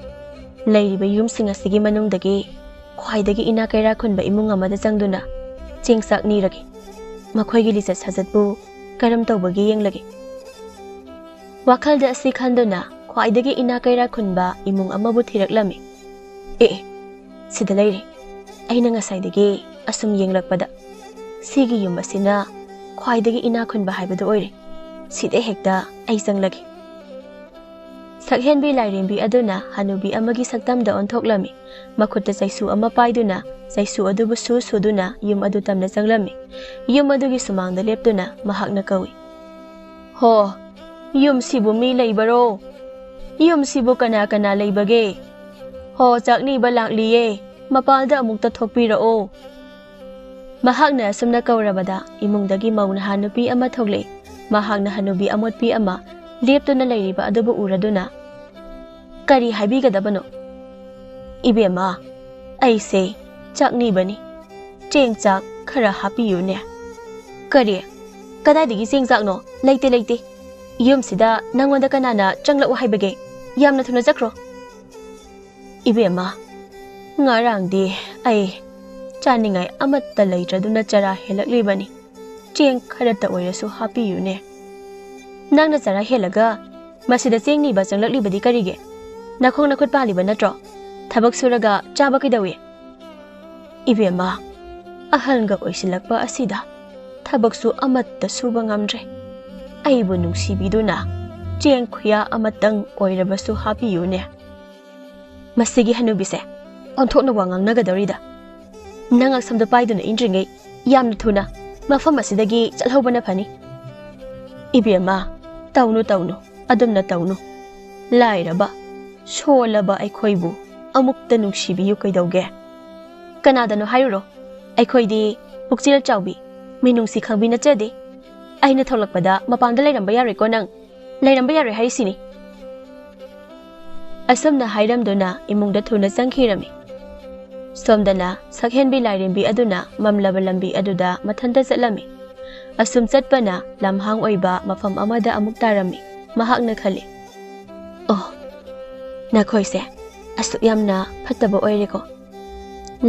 ꯂꯩꯔꯤꯕ ꯌꯨꯝꯁꯤꯡ ꯑꯁꯤꯒꯤ ꯃꯅꯨꯡꯗꯒꯤ ꯈ꯭ꯋꯥꯏꯗꯒꯤ ꯏꯅꯥꯛ ꯀꯩꯔꯥꯛ ꯈꯨꯟꯕ ꯏꯃꯨꯡ ꯑꯃꯗ ꯆꯪꯗꯨꯅ ꯆꯦꯡ ꯆꯥꯛ ꯅꯤꯔꯒꯦ꯫ ꯃꯈꯣꯏꯒꯤ ꯂꯤꯆꯠ ꯁꯥꯖꯠꯄꯨ ꯀꯔꯝ ꯇꯧꯕꯒꯦ ꯌꯦꯡꯂꯒꯦ꯫" ꯋꯥꯈꯜꯗ ꯑꯁꯤ ꯈꯟꯗꯨꯅ ꯈ꯭ꯋꯥꯏꯗꯒꯤ ꯏꯅꯥꯛ ꯀꯩꯔꯥꯛ ꯈꯨꯟꯕ ꯏꯃꯨꯡ ꯑꯃꯕꯨ ꯊꯤꯔꯛꯂꯝꯃꯤ꯫ "ꯑꯦ, ꯑꯦ, ꯁꯤꯗ ꯂꯩꯔꯦ꯫ ꯑꯩꯅ ꯉꯁꯥꯏꯗꯒꯤ ꯑꯁꯨꯝ ꯌꯦꯡꯂꯛꯄꯗ ꯁꯤꯒꯤ ꯌꯨꯝ ꯑꯁꯤꯅ ꯈ꯭ꯋꯥꯏꯗꯒꯤ ꯏꯅꯥꯛ ꯈꯨꯟꯕ ꯍꯥꯏꯕꯗꯨ ꯑꯣꯏꯔꯦ꯫ ꯁꯤꯗ ꯍꯦꯛꯇ ꯑꯩ ꯆꯪꯂꯒꯦ꯫ ꯁꯛꯍꯦꯟꯕꯤ ꯂꯥꯏꯔꯦꯝꯕꯤ ꯑꯗꯨꯅ ꯍꯅꯨꯕꯤ ꯑꯃꯒꯤ ꯁꯛꯇꯝꯗ ꯑꯣꯟꯊꯣꯛꯂꯝꯃꯤ꯫ ꯃꯈꯨꯠꯇ ꯆꯩꯁꯨ ꯑꯃ ꯄꯥꯏꯗꯨꯅ ꯆꯩꯁꯨ ꯑꯗꯨꯕꯨ ꯁꯨ ꯁꯨꯗꯨꯅ ꯌꯨꯝ ꯑꯗꯨ ꯇꯝꯅ ꯆꯪꯂꯝꯃꯤ꯫ ꯌꯨꯝ ꯑꯗꯨꯒꯤ ꯁꯨꯃꯥꯡꯗ ꯂꯦꯞꯇꯨꯅ ꯃꯍꯥꯛꯅ ꯀꯧꯏ, "ꯍꯣ, ꯌꯨꯝꯁꯤꯕꯨ ꯃꯤ ꯂꯩꯕꯔꯣ? ꯌꯨꯝꯁꯤꯕꯨ ꯀꯅꯥ ꯀꯅꯥ ꯂꯩꯕꯒꯦ? ꯍꯣ, ꯆꯥꯛꯅꯤꯕ ꯂꯥꯛꯂꯤꯌꯦ, ꯃꯄꯥꯜꯗ ꯑꯃꯨꯛꯇ ꯊꯣꯛꯄꯤꯔꯛꯑꯣ꯫" ꯃꯍꯥꯛꯅ ꯑꯁꯨꯝꯅ ꯀꯧꯔꯕꯗ ꯏꯃꯨꯡꯗꯒꯤ ꯃꯧ ꯅꯍꯥ ꯅꯨꯄꯤ ꯑꯃ ꯊꯣꯛꯂꯛꯏ꯫ ꯃꯍꯥꯛꯅ ꯍꯅꯨꯕꯤ ꯑꯃꯣꯠꯄꯤ ꯑꯃ ꯂꯦꯞꯇꯨꯅ ꯂꯩꯔꯤꯕ ꯑꯗꯨꯕꯨ ꯎꯔꯗꯨꯅ, "ꯀꯔꯤ ꯍꯥꯏꯕꯤꯒꯗꯕꯅꯣ?" "ꯏꯕꯦꯝꯃ, ꯑꯩꯁꯦ ꯆꯥꯛꯅꯤꯕꯅꯤ꯫ ꯆꯦꯡ ꯆꯥꯛ ꯈꯔ ꯍꯥꯞꯄꯤꯌꯨꯅꯦ꯫" "ꯀꯔꯤ? ꯀꯗꯥꯏꯗꯒꯤ ꯆꯦꯡ ꯆꯥꯛꯅꯣ? ꯂꯩꯇꯦ, ꯂꯩꯇꯦ꯫ ꯌꯨꯝꯁꯤꯗ ꯅꯪꯉꯣꯟꯗ ꯀꯅꯥꯅ ꯆꯪꯂꯛꯎ ꯍꯥꯏꯕꯒꯦ? ꯌꯥꯝꯅ ꯊꯨꯅ ꯆꯠꯈ꯭ꯔꯣ꯫" "ꯏꯕꯦꯝꯃ, ꯉꯔꯥꯡꯗꯤ ꯑꯩ ꯆꯥꯅꯤꯡꯉꯥꯏ ꯑꯃꯠꯇ ꯂꯩꯇ꯭ꯔꯗꯨꯅ ꯆꯔꯥ ꯍꯦꯜꯂꯛꯂꯤꯕꯅꯤ꯫ ꯆꯦꯡ ꯈꯔꯇ ꯑꯣꯏꯔꯁꯨ ꯍꯥꯞꯄꯤꯌꯨꯅꯦ꯫" "ꯅꯪꯅ ꯆꯔꯥ ꯍꯦꯜꯂꯒ ꯃꯁꯤꯗ ꯆꯦꯡ ꯅꯤꯕ ꯆꯪꯂꯛꯂꯤꯕꯗꯤ ꯀꯔꯤꯒꯤ? ꯅꯈꯣꯡ ꯅꯈꯨꯠ ꯄꯥꯜꯂꯤꯕ ꯅꯠꯇ꯭ꯔꯣ? ꯊꯕꯛ ꯁꯨꯔꯒ ꯆꯥꯕ ꯀꯩꯗꯧꯏ?" "ꯏꯕꯦꯝꯃ, ꯑꯍꯜꯒ ꯑꯣꯏꯁꯤꯜꯂꯛꯄ ꯑꯁꯤꯗ ꯊꯕꯛꯁꯨ ꯑꯃꯠꯇ ꯁꯨꯕ ꯉꯝꯗ꯭ꯔꯦ꯫ ꯑꯩꯕꯨ ꯅꯨꯡꯁꯤꯕꯤꯗꯨꯅ ꯆꯦꯡ ꯈꯨꯌꯥ ꯑꯃꯇꯪ ꯑꯣꯏꯔꯕꯁꯨ ꯍꯥꯞꯄꯤꯌꯨꯅꯦ꯫" "ꯃꯁꯤꯒꯤ ꯍꯅꯨꯕꯤꯁꯦ ꯑꯣꯟꯊꯣꯛꯅ ꯋꯥ ꯉꯥꯡꯅꯒꯗꯧꯔꯤꯗ꯫ ꯅꯪ ꯑꯛꯁꯝꯗꯣ ꯄꯥꯏꯗꯨꯅ ꯏꯟꯗ꯭ꯔꯤꯉꯩ ꯌꯥꯝꯅ ꯊꯨꯅ ꯃꯐꯝ ꯑꯁꯤꯗꯒꯤ ꯆꯠꯍꯧꯕꯅ ꯐꯅꯤ꯫" "ꯏꯕꯦꯝꯃ, ꯇꯧꯅꯨ, ꯇꯧꯅꯨ, ꯑꯗꯨꯝꯅ ꯇꯧꯅꯨ꯫ ꯂꯥꯏꯔꯕ, ꯁꯣꯜꯂꯕ ꯑꯩꯈꯣꯏꯕꯨ ꯑꯃꯨꯛꯇ ꯅꯨꯡꯁꯤꯕꯤꯌꯨ ꯀꯩꯗꯧꯒꯦ? ꯀꯅꯥꯗꯅꯣ ꯍꯥꯏꯔꯨꯔꯣ, ꯑꯩꯈꯣꯏꯗꯤ ꯄꯨꯛꯆꯦꯜ ꯆꯥꯎꯕꯤ, ꯃꯤꯅꯨꯡꯁꯤ ꯈꯪꯕꯤ ꯅꯠꯆꯗꯦ꯫ ꯑꯩꯅ ꯊꯣꯛꯂꯛꯄꯗ ꯃꯄꯥꯟꯗ ꯂꯩꯔꯝꯕ ꯌꯥꯔꯣꯏꯀꯣ ꯅꯪ꯫ ꯂꯩꯔꯝꯕ ꯌꯥꯔꯣꯏ ꯍꯥꯏꯔꯤꯁꯤꯅꯤ꯫" ꯑꯁꯨꯝꯅ ꯍꯥꯏꯔꯝꯗꯨꯅ ꯏꯃꯨꯡꯗ ꯊꯨꯅ ꯆꯪꯈꯤꯔꯝꯃꯤ꯫ ꯁꯣꯝꯗꯅ ꯁꯛꯍꯦꯟꯕꯤ ꯂꯥꯏꯔꯦꯝꯕꯤ ꯑꯗꯨꯅ ꯃꯝꯂꯕ ꯂꯝꯕꯤ ꯑꯗꯨꯗ ꯃꯊꯟꯇ ꯆꯠꯂꯝꯃꯤ꯫ ꯑꯁꯨꯝ ꯆꯠꯄꯅ ꯂꯝꯍꯥꯡ ꯑꯣꯏꯕ ꯃꯐꯝ ꯑꯃꯗ ꯑꯃꯨꯛ ꯇꯥꯔꯝꯃꯤ꯫ ꯃꯍꯥꯛꯅ ꯈꯜꯂꯤ, "ꯑꯣ, ꯅꯈꯣꯏꯁꯦ ꯑꯁꯨꯛ ꯌꯥꯝꯅ ꯐꯠꯇꯕ ꯑꯣꯏꯔꯦꯀꯣ꯫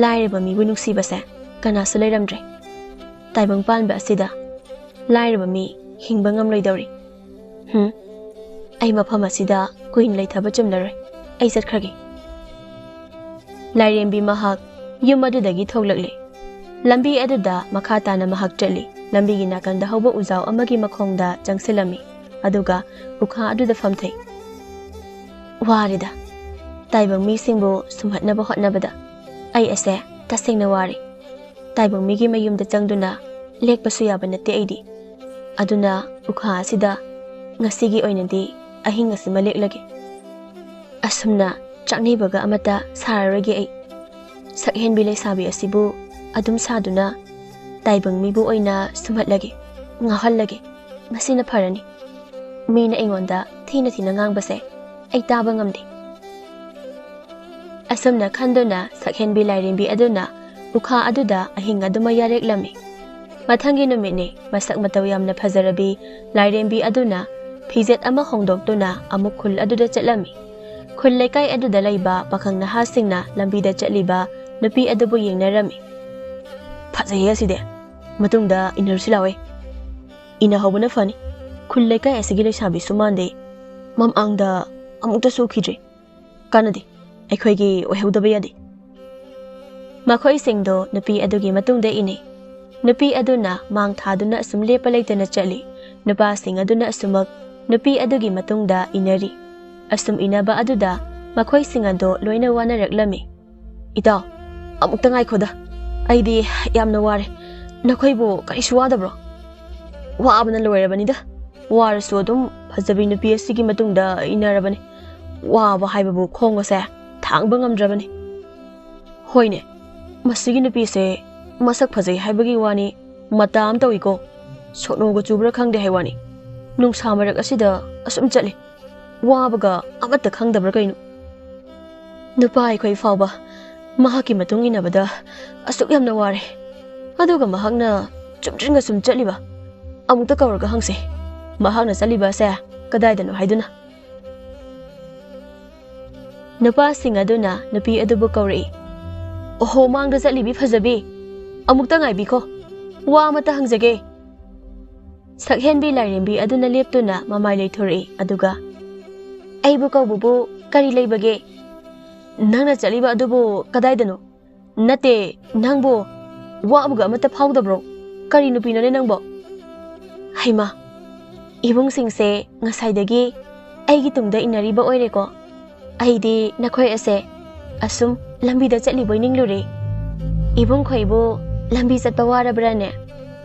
ꯂꯥꯏꯔꯕ ꯃꯤꯕꯨ ꯅꯨꯡꯁꯤꯕꯁꯦ ꯀꯅꯥꯁꯨ ꯂꯩꯔꯝꯗ꯭ꯔꯦ꯫ ꯇꯥꯏꯕꯪ ꯄꯥꯟꯕ ꯑꯁꯤꯗ ꯂꯥꯏꯔꯕ ꯃꯤ ꯍꯤꯡꯕ ꯉꯝꯂꯣꯏꯗꯧꯔꯤ꯫ ꯍꯨꯝ, ꯑꯩ ꯃꯐꯝ ꯑꯁꯤꯗ ꯀꯨꯏꯅ ꯂꯩꯊꯕ ꯆꯨꯝꯂꯔꯣꯏ꯫ ꯑꯩ ꯆꯠꯈ꯭ꯔꯒꯦ꯫" ꯂꯥꯏꯔꯦꯝꯕꯤ ꯃꯍꯥꯛ ꯌꯨꯝ ꯑꯗꯨꯗꯒꯤ ꯊꯣꯛꯂꯛꯂꯤ꯫ ꯂꯝꯕꯤ ꯑꯗꯨꯗ ꯃꯈꯥ ꯇꯥꯅ ꯃꯍꯥꯛ ꯆꯠꯂꯤ꯫ ꯂꯝꯕꯤꯒꯤ ꯅꯥꯀꯟꯗ ꯍꯧꯕ ꯎꯖꯥꯎ ꯑꯃꯒꯤ ꯃꯈꯣꯡꯗ ꯆꯪꯁꯤꯜꯂꯝꯃꯤ, ꯑꯗꯨꯒ ꯎꯈꯥ ꯑꯗꯨꯗ ꯐꯝꯊꯩ꯫ "ꯋꯥꯔꯦꯗ, ꯇꯥꯏꯕꯪ ꯃꯤꯁꯤꯡꯕꯨ ꯁꯨꯝꯍꯠꯅꯕ ꯍꯣꯠꯅꯕꯗ ꯑꯩ ꯑꯁꯦ ꯇꯁꯦꯡꯅ ꯋꯥꯔꯦ꯫ ꯇꯥꯏꯕꯪ ꯃꯤꯒꯤ ꯃꯌꯨꯝꯗ ꯆꯪꯗꯨꯅ ꯂꯦꯛꯄꯁꯨ ꯌꯥꯕ ꯅꯠꯇꯦ ꯑꯩꯗꯤ꯫ ꯑꯗꯨꯅ ꯎꯈꯥ ꯑꯁꯤꯗ ꯉꯁꯤꯒꯤ ꯑꯣꯏꯅꯗꯤ ꯑꯍꯤꯡ ꯑꯁꯤꯃ ꯂꯦꯛꯂꯒꯦ꯫ ꯑꯁꯨꯝꯅ ꯆꯥꯛꯅꯤꯕꯒ ꯑꯃꯠꯇ ꯁꯥꯔꯔꯣꯏꯒꯦ ꯑꯩ꯫ ꯁꯛꯍꯦꯟꯕꯤ ꯂꯩꯁꯥꯕꯤ ꯑꯁꯤꯕꯨ ꯑꯗꯨꯝ ꯁꯥꯗꯨꯅ ꯇꯥꯏꯕꯪ ꯃꯤꯕꯨ ꯑꯣꯏꯅ ꯁꯨꯝꯍꯠꯂꯒꯦ, ꯉꯥꯎꯍꯜꯂꯒꯦ꯫ ꯃꯁꯤꯅ ꯐꯔꯅꯤ꯫ ꯃꯤꯅ ꯑꯩꯉꯣꯟꯗ ꯊꯤꯅ ꯊꯤꯅ ꯉꯥꯡꯕꯁꯦ ꯑꯩ ꯇꯥꯕ ꯉꯝꯗꯦ"꯫ ꯑꯁꯨꯝꯅ ꯈꯟꯗꯨꯅ ꯁꯛꯍꯦꯟꯕꯤ ꯂꯥꯏꯔꯦꯝꯕꯤ ꯑꯗꯨꯅ ꯎꯈꯥ ꯑꯗꯨꯗ ꯑꯍꯤꯡ ꯑꯗꯨꯃ ꯌꯥꯔꯦꯛꯂꯝꯃꯤ꯫ ꯃꯊꯪꯒꯤ ꯅꯨꯃꯤꯠꯅꯤ꯫ ꯃꯁꯛ ꯃꯇꯧ ꯌꯥꯝꯅ ꯐꯖꯔꯕꯤ ꯂꯥꯏꯔꯦꯝꯕꯤ ꯑꯗꯨꯅ ꯐꯤꯖꯦꯠ ꯑꯃ ꯍꯣꯡꯗꯣꯛꯇꯨꯅ ꯑꯃꯨꯛ ꯈꯨꯜ ꯑꯗꯨꯗ ꯆꯠꯂꯝꯃꯤ꯫ ꯈꯨꯜ ꯂꯩꯀꯥꯏ ꯑꯗꯨꯗ ꯂꯩꯕ ꯄꯥꯈꯪ ꯅꯍꯥꯁꯤꯡꯅ ꯂꯝꯕꯤꯗ ꯆꯠꯂꯤꯕ ꯅꯨꯄꯤ ꯑꯗꯨꯕꯨ ꯌꯦꯡꯅꯔꯝꯃꯤ꯫ "ꯐꯖꯩꯌꯦ ꯑꯁꯤꯗꯤ꯫ ꯃꯇꯨꯡꯗ ꯏꯟꯅꯔꯨꯁꯤ ꯂꯥꯛꯑꯣꯏ"꯫ "ꯏꯟꯅꯍꯧꯕꯅ ꯐꯅꯤ꯫ ꯈꯨꯜ ꯂꯩꯀꯥꯏ ꯑꯁꯤꯒꯤ ꯂꯩꯁꯥꯕꯤꯁꯨ ꯃꯥꯟꯗꯦ꯫ ꯃꯃꯥꯡꯗ ꯑꯃꯨꯛꯇꯁꯨ ꯎꯈꯤꯗ꯭ꯔꯤ꯫ ꯀꯥꯟꯅꯗꯦ꯫ ꯑꯩꯈꯣꯏꯒꯤ ꯑꯣꯏꯍꯧꯗꯕ ꯌꯥꯗꯦ"꯫ ꯃꯈꯣꯏꯁꯤꯡꯗꯣ ꯅꯨꯄꯤ ꯑꯗꯨꯒꯤ ꯃꯇꯨꯡꯗ ꯏꯟꯅꯩ꯫ ꯅꯨꯄꯤ ꯑꯗꯨꯅ ꯃꯥꯡ ꯊꯥꯗꯨꯅ ꯑꯁꯨꯝ ꯂꯦꯞꯄ ꯂꯩꯇꯅ ꯆꯠꯂꯤ꯫ ꯅꯨꯄꯥꯁꯤꯡ ꯑꯗꯨꯅ ꯑꯁꯨꯃꯛ ꯅꯨꯄꯤ ꯑꯗꯨꯒꯤ ꯃꯇꯨꯡꯗ ꯏꯟꯅꯔꯤ꯫ ꯑꯁꯨꯝ ꯏꯟꯅꯕ ꯑꯗꯨꯗ ꯃꯈꯣꯏꯁꯤꯡ ꯑꯗꯣ ꯂꯣꯏꯅ ꯋꯥꯅꯔꯛꯂꯝꯃꯤ꯫ "ꯏꯇꯥꯎ, ꯑꯃꯨꯛꯇ ꯉꯥꯏꯈꯣꯗ꯫ ꯑꯩꯗꯤ ꯌꯥꯝꯅ ꯋꯥꯔꯦ꯫ ꯅꯈꯣꯏꯕꯨ ꯀꯔꯤꯁꯨ ꯋꯥꯗꯕ꯭ꯔꯣ?" "ꯋꯥꯕꯅ ꯂꯣꯏꯔꯕꯅꯤꯗ꯫ ꯋꯥꯔꯁꯨ ꯑꯗꯨꯝ ꯐꯖꯕꯤ ꯅꯨꯄꯤ ꯑꯁꯤꯒꯤ ꯃꯇꯨꯡꯗ ꯏꯟꯅꯔꯕꯅꯤ꯫ ꯋꯥꯕ ꯍꯥꯏꯕꯕꯨ ꯈꯣꯡ ꯑꯁꯦ ꯊꯥꯡꯕ ꯉꯝꯗ꯭ꯔꯕꯅꯤ"꯫ "ꯍꯣꯏꯅꯦ, ꯃꯁꯤꯒꯤ ꯅꯨꯄꯤꯁꯦ ꯃꯁꯛ ꯐꯖꯩ ꯍꯥꯏꯕꯒꯤ ꯋꯥꯅꯤ, ꯃꯇꯥ ꯑꯃ ꯇꯧꯏꯀꯣ꯫ ꯁꯣꯅꯣꯒ ꯆꯨꯕ꯭ꯔꯥ ꯈꯪꯗꯦ ꯍꯥꯏ ꯋꯥꯅꯤ꯫ ꯅꯨꯡꯁꯥ ꯃꯔꯛ ꯑꯁꯤꯗ ꯑꯁꯨꯝ ꯆꯠꯂꯤ꯫ ꯋꯥꯕꯒ ꯑꯃꯠꯇ ꯈꯪꯗꯕ꯭ꯔꯥ ꯀꯩꯅꯣ? ꯅꯨꯄꯥ ꯑꯩꯈꯣꯏ ꯐꯥꯎꯕ ꯃꯍꯥꯛꯀꯤ ꯃꯇꯨꯡ ꯏꯟꯅꯕꯗ ꯑꯁꯨꯛ ꯌꯥꯝꯅ ꯋꯥꯔꯦ꯫ ꯑꯗꯨꯒ ꯃꯍꯥꯛꯅ ꯆꯨꯝꯗ꯭ꯔꯤꯡ ꯑꯁꯨꯝ ꯆꯠꯂꯤꯕ꯫ ꯑꯃꯨꯛꯇ ꯀꯧꯔꯒ ꯍꯪꯁꯦ, ꯃꯍꯥꯛꯅ ꯆꯠꯂꯤꯕ ꯑꯁꯦ ꯀꯗꯥꯏꯗꯅꯣ ꯍꯥꯏꯗꯨꯅ"꯫ ꯅꯨꯄꯥꯁꯤꯡ ꯑꯗꯨꯅ ꯅꯨꯄꯤ ꯑꯗꯨꯕꯨ ꯀꯧꯔꯛꯏ꯫ "ꯑꯣꯍꯣ, ꯃꯥꯡꯗ ꯆꯠꯂꯤꯕꯤ ꯐꯖꯕꯤ, ꯑꯃꯨꯛꯇ ꯉꯥꯏꯕꯤꯈꯣ, ꯋꯥ ꯑꯃꯇ ꯍꯪꯖꯒꯦ"꯫ ꯁꯛꯍꯦꯟꯕꯤ ꯂꯥꯏꯔꯦꯝꯕꯤ ꯑꯗꯨꯅ ꯂꯦꯞꯇꯨꯅ ꯃꯃꯥꯏ ꯂꯩꯊꯣꯔꯛꯏ, ꯑꯗꯨꯒ, "ꯑꯩꯕꯨ ꯀꯧꯕꯕꯨ ꯀꯔꯤ ꯂꯩꯕꯒꯦ? ꯅꯪꯅ ꯆꯠꯂꯤꯕ ꯑꯗꯨꯕꯨ ꯀꯗꯥꯏꯗꯅꯣ? "ꯅꯠꯇꯦ, ꯅꯪꯕꯨ ꯋꯥꯕꯒ ꯑꯃꯠꯇ ꯐꯥꯎꯗꯕ꯭ꯔꯣ? ꯀꯔꯤ ꯅꯨꯄꯤꯅꯣꯅꯦ ꯅꯪꯕꯣ?" ꯍꯩꯃꯥ, ꯏꯕꯨꯡꯁꯤꯡꯁꯦ ꯉꯁꯥꯏꯗꯒꯤ ꯑꯩꯒꯤ ꯇꯨꯡꯗ ꯏꯟꯅꯔꯤꯕ ꯑꯣꯏꯔꯦꯀꯣ꯫ ꯑꯩꯗꯤ ꯅꯈꯣꯏ ꯑꯁꯦ ꯑꯁꯨꯝ ꯂꯝꯕꯤꯗ ꯆꯠꯂꯤꯕꯣꯏ ꯅꯤꯡꯂꯨꯔꯦ꯫ ꯏꯕꯨꯡꯈꯣꯏꯕꯨ ꯂꯝꯕꯤ ꯆꯠꯄ ꯋꯥꯔꯕ꯭ꯔꯥꯅꯦ?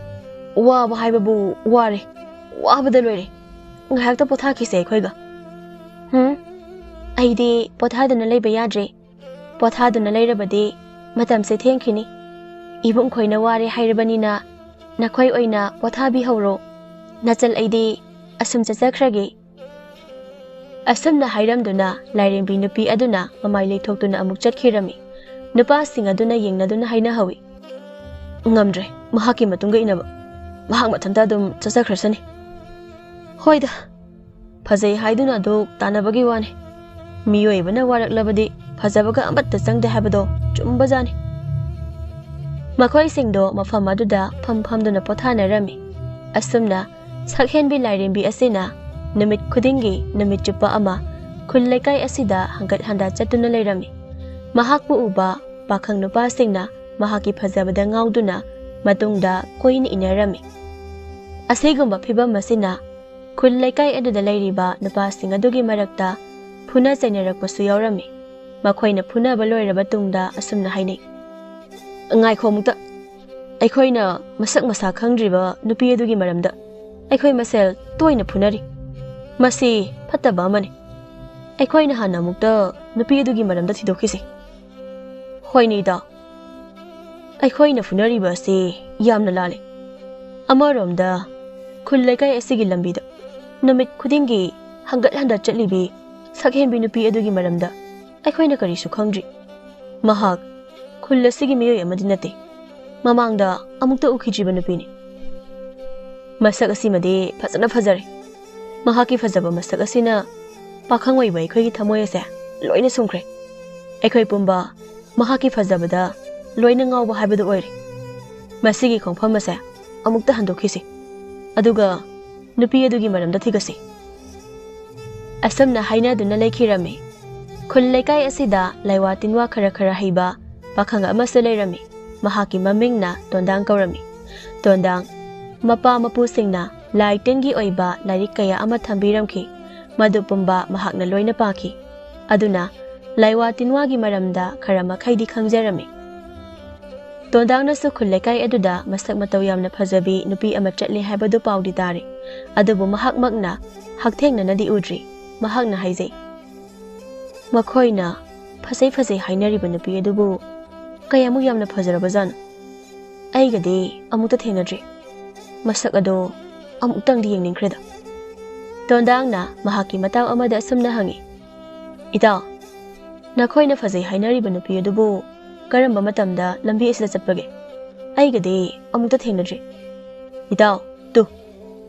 ꯋꯥꯕ ꯍꯥꯏꯕꯕꯨ ꯋꯥꯔꯦ, ꯋꯥꯕꯗ ꯂꯣꯏꯔꯦ꯫ ꯉꯥꯏꯍꯥꯛꯇ ꯄꯣꯊꯥꯈꯤꯁꯦ ꯑꯩꯈꯣꯏꯒ꯫ ꯍꯨꯝ, ꯑꯩꯗꯤ ꯄꯣꯊꯥꯗꯅ ꯂꯩꯕ ꯌꯥꯗ꯭ꯔꯦ꯫ ꯄꯣꯊꯥꯗꯨꯅ ꯂꯩꯔꯕꯗꯤ ꯃꯇꯝꯁꯦ ꯊꯦꯡꯈꯤꯅꯤ꯫ ꯏꯕꯨꯡꯈꯣꯏꯅ ꯋꯥꯔꯦ ꯍꯥꯏꯔꯕꯅꯤꯅ ꯅꯈꯣꯏ ꯑꯣꯏꯅ ꯄꯣꯊꯥꯕꯤꯍꯧꯔꯣ꯫ ꯅꯆꯜ, ꯑꯩꯗꯤ ꯑꯁꯨꯝ ꯆꯠꯆꯈ꯭ꯔꯒꯦ꯫ ꯑꯁꯨꯝꯅ ꯍꯥꯏꯔꯝꯗꯨꯅ ꯂꯥꯏꯔꯦꯝꯕꯤ ꯅꯨꯄꯤ ꯑꯗꯨꯅ ꯃꯃꯥꯏ ꯂꯩꯊꯣꯛꯇꯨꯅ ꯑꯃꯨꯛ ꯆꯠꯈꯤꯔꯝꯃꯤ꯫ ꯅꯨꯄꯥꯁꯤꯡ ꯑꯗꯨꯅ ꯌꯦꯡꯅꯗꯨꯅ ꯍꯥꯏꯅꯍꯧꯏ, "ꯉꯝꯗ꯭ꯔꯦ ꯃꯍꯥꯛꯀꯤ ꯃꯇꯨꯡꯗ ꯏꯟꯅꯕ꯫ ꯃꯍꯥꯛ ꯃꯊꯟꯇ ꯑꯗꯨꯝ ꯆꯠꯆꯈ꯭ꯔꯁꯅꯤ꯫ ꯍꯣꯏꯗ, ꯐꯖꯩ ꯍꯥꯏꯗꯨꯅ ꯑꯗꯨ ꯇꯥꯟꯅꯕꯒꯤ ꯋꯥꯅꯤ꯫ ꯃꯤꯑꯣꯏꯕꯅ ꯋꯥꯔꯛꯂꯕꯗꯤ ꯐꯖꯕꯒ ꯑꯃꯠꯇ ꯆꯪꯗꯦ ꯍꯥꯏꯕꯗꯣ ꯆꯨꯝꯕꯖꯥꯠꯅꯤ꯫" ꯃꯈꯣꯏꯁꯤꯡꯗꯣ ꯃꯐꯝ ꯑꯗꯨꯗ ꯐꯝ ꯐꯝꯗꯨꯅ ꯄꯣꯊꯥꯅꯔꯝꯃꯤ꯫ ꯑꯁꯨꯝꯅ ꯁꯛꯍꯦꯟꯕꯤ ꯂꯥꯏꯔꯦꯝꯕꯤ ꯑꯁꯤꯅ ꯅꯨꯃꯤꯠ ꯈꯨꯗꯤꯡꯒꯤ ꯅꯨꯃꯤꯠ ꯆꯨꯞꯄ ꯑꯃ ꯈꯨꯜ ꯂꯩꯀꯥꯏ ꯑꯁꯤꯗ ꯍꯪꯒꯠ ꯍꯟꯗ ꯆꯠꯇꯨꯅ ꯂꯩꯔꯝꯃꯤ꯫ ꯃꯍꯥꯛꯄꯨ ꯎꯕ ꯄꯥꯈꯪ ꯅꯨꯄꯥꯁꯤꯡꯅ ꯃꯍꯥꯛꯀꯤ ꯐꯖꯕꯗ ꯉꯥꯎꯗꯨꯅ ꯃꯇꯨꯡꯗ ꯀꯣꯏꯅ ꯏꯟꯅꯔꯝꯃꯤ꯫ ꯑꯁꯤꯒꯨꯝꯕ ꯐꯤꯚꯝ ꯑꯁꯤꯅ ꯈꯨꯜ ꯂꯩꯀꯥꯏ ꯑꯗꯨꯗ ꯂꯩꯔꯤꯕ ꯅꯨꯄꯥꯁꯤꯡ ꯑꯗꯨꯒꯤ ꯃꯔꯛꯇ ꯐꯨꯅ ꯆꯩꯅꯔꯛꯄꯁꯨ ꯌꯥꯎꯔꯝꯃꯤ꯫ ꯃꯈꯣꯏꯅ ꯐꯨꯅꯕ ꯂꯣꯏꯔꯕ ꯇꯨꯡꯗ ꯑꯁꯨꯝꯅ ꯍꯥꯏꯅꯩ, "ꯉꯥꯏꯈꯣ ꯑꯃꯨꯛꯇ, ꯑꯩꯈꯣꯏꯅ ꯃꯁꯛ ꯃꯁꯥ ꯈꯪꯗ꯭ꯔꯤꯕ ꯅꯨꯄꯤ ꯑꯗꯨꯒꯤ ꯃꯔꯝꯗ ꯑꯩꯈꯣꯏ ꯃꯁꯦꯜ ꯇꯣꯏꯅ ꯐꯨꯅꯔꯤ꯫ ꯃꯁꯤ ꯐꯠꯇꯕ ꯑꯃꯅꯤ꯫ ꯑꯩꯈꯣꯏꯅ ꯍꯥꯟꯅ ꯑꯃꯨꯛꯇ ꯅꯨꯄꯤ ꯑꯗꯨꯒꯤ ꯃꯔꯝꯗ ꯊꯤꯗꯣꯛꯈꯤꯁꯤ꯫" "ꯍꯣꯏꯅꯦ ꯏꯇꯥꯎ, ꯑꯩꯈꯣꯏꯅ ꯐꯨꯅꯔꯤꯕ ꯑꯁꯤ ꯌꯥꯝꯅ ꯂꯥꯜꯂꯤ꯫ ꯑꯃꯔꯣꯝꯗ ꯈꯨꯜ ꯂꯩꯀꯥꯏ ꯑꯁꯤꯒꯤ ꯂꯝꯕꯤꯗ ꯅꯨꯃꯤꯠ ꯈꯨꯗꯤꯡꯒꯤ ꯍꯪꯒꯠ ꯍꯟꯗ ꯆꯠꯂꯤꯕꯤ ꯁꯛꯍꯦꯟꯕꯤ ꯅꯨꯄꯤ ꯑꯗꯨꯒꯤ ꯃꯔꯝꯗ ꯑꯩꯈꯣꯏꯅ ꯀꯔꯤꯁꯨ ꯈꯪꯗ꯭ꯔꯤ꯫ ꯃꯍꯥꯛ ꯈꯨꯜ ꯑꯁꯤꯒꯤ ꯃꯤꯑꯣꯏ ꯑꯃꯗꯤ ꯅꯠꯇꯦ꯫ ꯃꯃꯥꯡꯗ ꯑꯃꯨꯛꯇ ꯎꯈꯤꯗ꯭ꯔꯤꯕ ꯅꯨꯄꯤꯅꯤ꯫ ꯃꯁꯛ ꯑꯁꯤꯃꯗꯤ ꯐꯖꯅ ꯐꯖꯔꯦ꯫ ꯃꯍꯥꯛꯀꯤ ꯐꯖꯕ ꯃꯁꯛ ꯑꯁꯤꯅ ꯄꯥꯈꯪ ꯑꯣꯏꯕ ꯑꯩꯈꯣꯏꯒꯤ ꯊꯃꯣꯏ ꯑꯁꯦ ꯂꯣꯏꯅ ꯁꯨꯝꯈ꯭ꯔꯦ꯫ ꯑꯩꯈꯣꯏ ꯄꯨꯝꯕ ꯃꯍꯥꯛꯀꯤ ꯐꯖꯕꯗ ꯂꯣꯏꯅ ꯉꯥꯎꯕ ꯍꯥꯏꯕꯗꯨ ꯑꯣꯏꯔꯦ꯫ ꯃꯁꯤꯒꯤ ꯈꯣꯡꯐꯝ ꯑꯁꯦ ꯑꯃꯨꯛꯇ ꯍꯟꯗꯣꯛꯈꯤꯁꯤ, ꯑꯗꯨꯒ ꯅꯨꯄꯤ ꯑꯗꯨꯒꯤ ꯃꯔꯝꯗ ꯊꯤꯒꯠꯁꯤ꯫" ꯑꯁꯨꯝꯅ ꯍꯥꯏꯅꯗꯨꯅ ꯂꯩꯈꯤꯔꯝꯃꯤ꯫ ꯈꯨꯜ ꯂꯩꯀꯥꯏ ꯑꯁꯤꯗ ꯂꯥꯏꯋꯥ ꯇꯤꯟꯋꯥ ꯈꯔ ꯈꯔ ꯍꯩꯕ ꯄꯥꯈꯪ ꯑꯃꯁꯨ ꯂꯩꯔꯝꯃꯤ꯫ ꯃꯍꯥꯛꯀꯤ ꯃꯃꯤꯡꯅ ꯇꯣꯟꯗꯥꯡ ꯀꯧꯔꯝꯃꯤ꯫ ꯇꯣꯟꯗꯥꯡ ꯃꯄꯥ ꯃꯄꯨꯁꯤꯡꯅ ꯂꯥꯏ ꯇꯤꯟꯒꯤ ꯑꯣꯏꯕ ꯂꯥꯏꯔꯤꯛ ꯀꯌꯥ ꯑꯃ ꯊꯝꯕꯤꯔꯝꯈꯤ꯫ ꯃꯗꯨ ꯄꯨꯝꯕ ꯃꯍꯥꯛꯅ ꯂꯣꯏꯅ ꯄꯥꯈꯤ꯫ ꯑꯗꯨꯅ ꯂꯥꯏꯋꯥ ꯇꯤꯟꯋꯥꯒꯤ ꯃꯔꯝꯗ ꯈꯔ ꯃꯈꯩꯗꯤ ꯈꯪꯖꯔꯝꯃꯤ꯫ ꯇꯣꯟꯗꯥꯡꯅꯁꯨ ꯈꯨꯜ ꯂꯩꯀꯥꯏ ꯑꯗꯨꯗ ꯃꯁꯛ ꯃꯇꯧ ꯌꯥꯝꯅ ꯐꯖꯕꯤ ꯅꯨꯄꯤ ꯑꯃ ꯆꯠꯂꯤ ꯍꯥꯏꯕꯗꯨ ꯄꯥꯎꯗꯤ ꯇꯥꯔꯤ꯫ ꯑꯗꯨꯕꯨ ꯃꯍꯥꯛꯃꯛꯅ ꯍꯛꯊꯦꯡꯅꯅꯗꯤ ꯎꯗ꯭ꯔꯤ꯫ ꯃꯍꯥꯛꯅ ꯍꯥꯏꯖꯩ, "ꯃꯈꯣꯏꯅ ꯐꯖꯩ ꯐꯖꯩ ꯍꯥꯏꯅꯔꯤꯕ ꯅꯨꯄꯤ ꯑꯗꯨꯕꯨ ꯀꯌꯥꯃꯨꯛ ꯌꯥꯝꯅ ꯐꯖꯔꯕꯖꯥꯠꯅꯣ? ꯑꯩꯒꯗꯤ ꯑꯃꯨꯛꯇ ꯊꯦꯡꯅꯗ꯭ꯔꯤ꯫ ꯃꯁꯛ ꯑꯗꯣ ꯑꯃꯨꯛꯇꯪꯗꯤ ꯌꯦꯡꯅꯤꯡꯈ꯭ꯔꯦꯗ꯫" ꯇꯣꯟꯗꯥꯡꯅ ꯃꯍꯥꯛꯀꯤ ꯃꯇꯥꯎ ꯑꯃꯗ ꯑꯁꯨꯝꯅ ꯍꯪꯉꯤ, "ꯏꯇꯥꯎ, ꯅꯈꯣꯏꯅ ꯐꯖꯩ ꯍꯥꯏꯅꯔꯤꯕ ꯅꯨꯄꯤ ꯑꯗꯨꯕꯨ ꯀꯔꯝꯕ ꯃꯇꯝꯗ ꯂꯝꯕꯤ ꯑꯁꯤꯗ ꯆꯠꯄꯒꯦ? ꯑꯩꯒꯗꯤ ꯑꯃꯨꯛꯇ ꯊꯦꯡꯅꯗ꯭ꯔꯤ꯫" "ꯏꯇꯥꯎ, ꯇꯨ,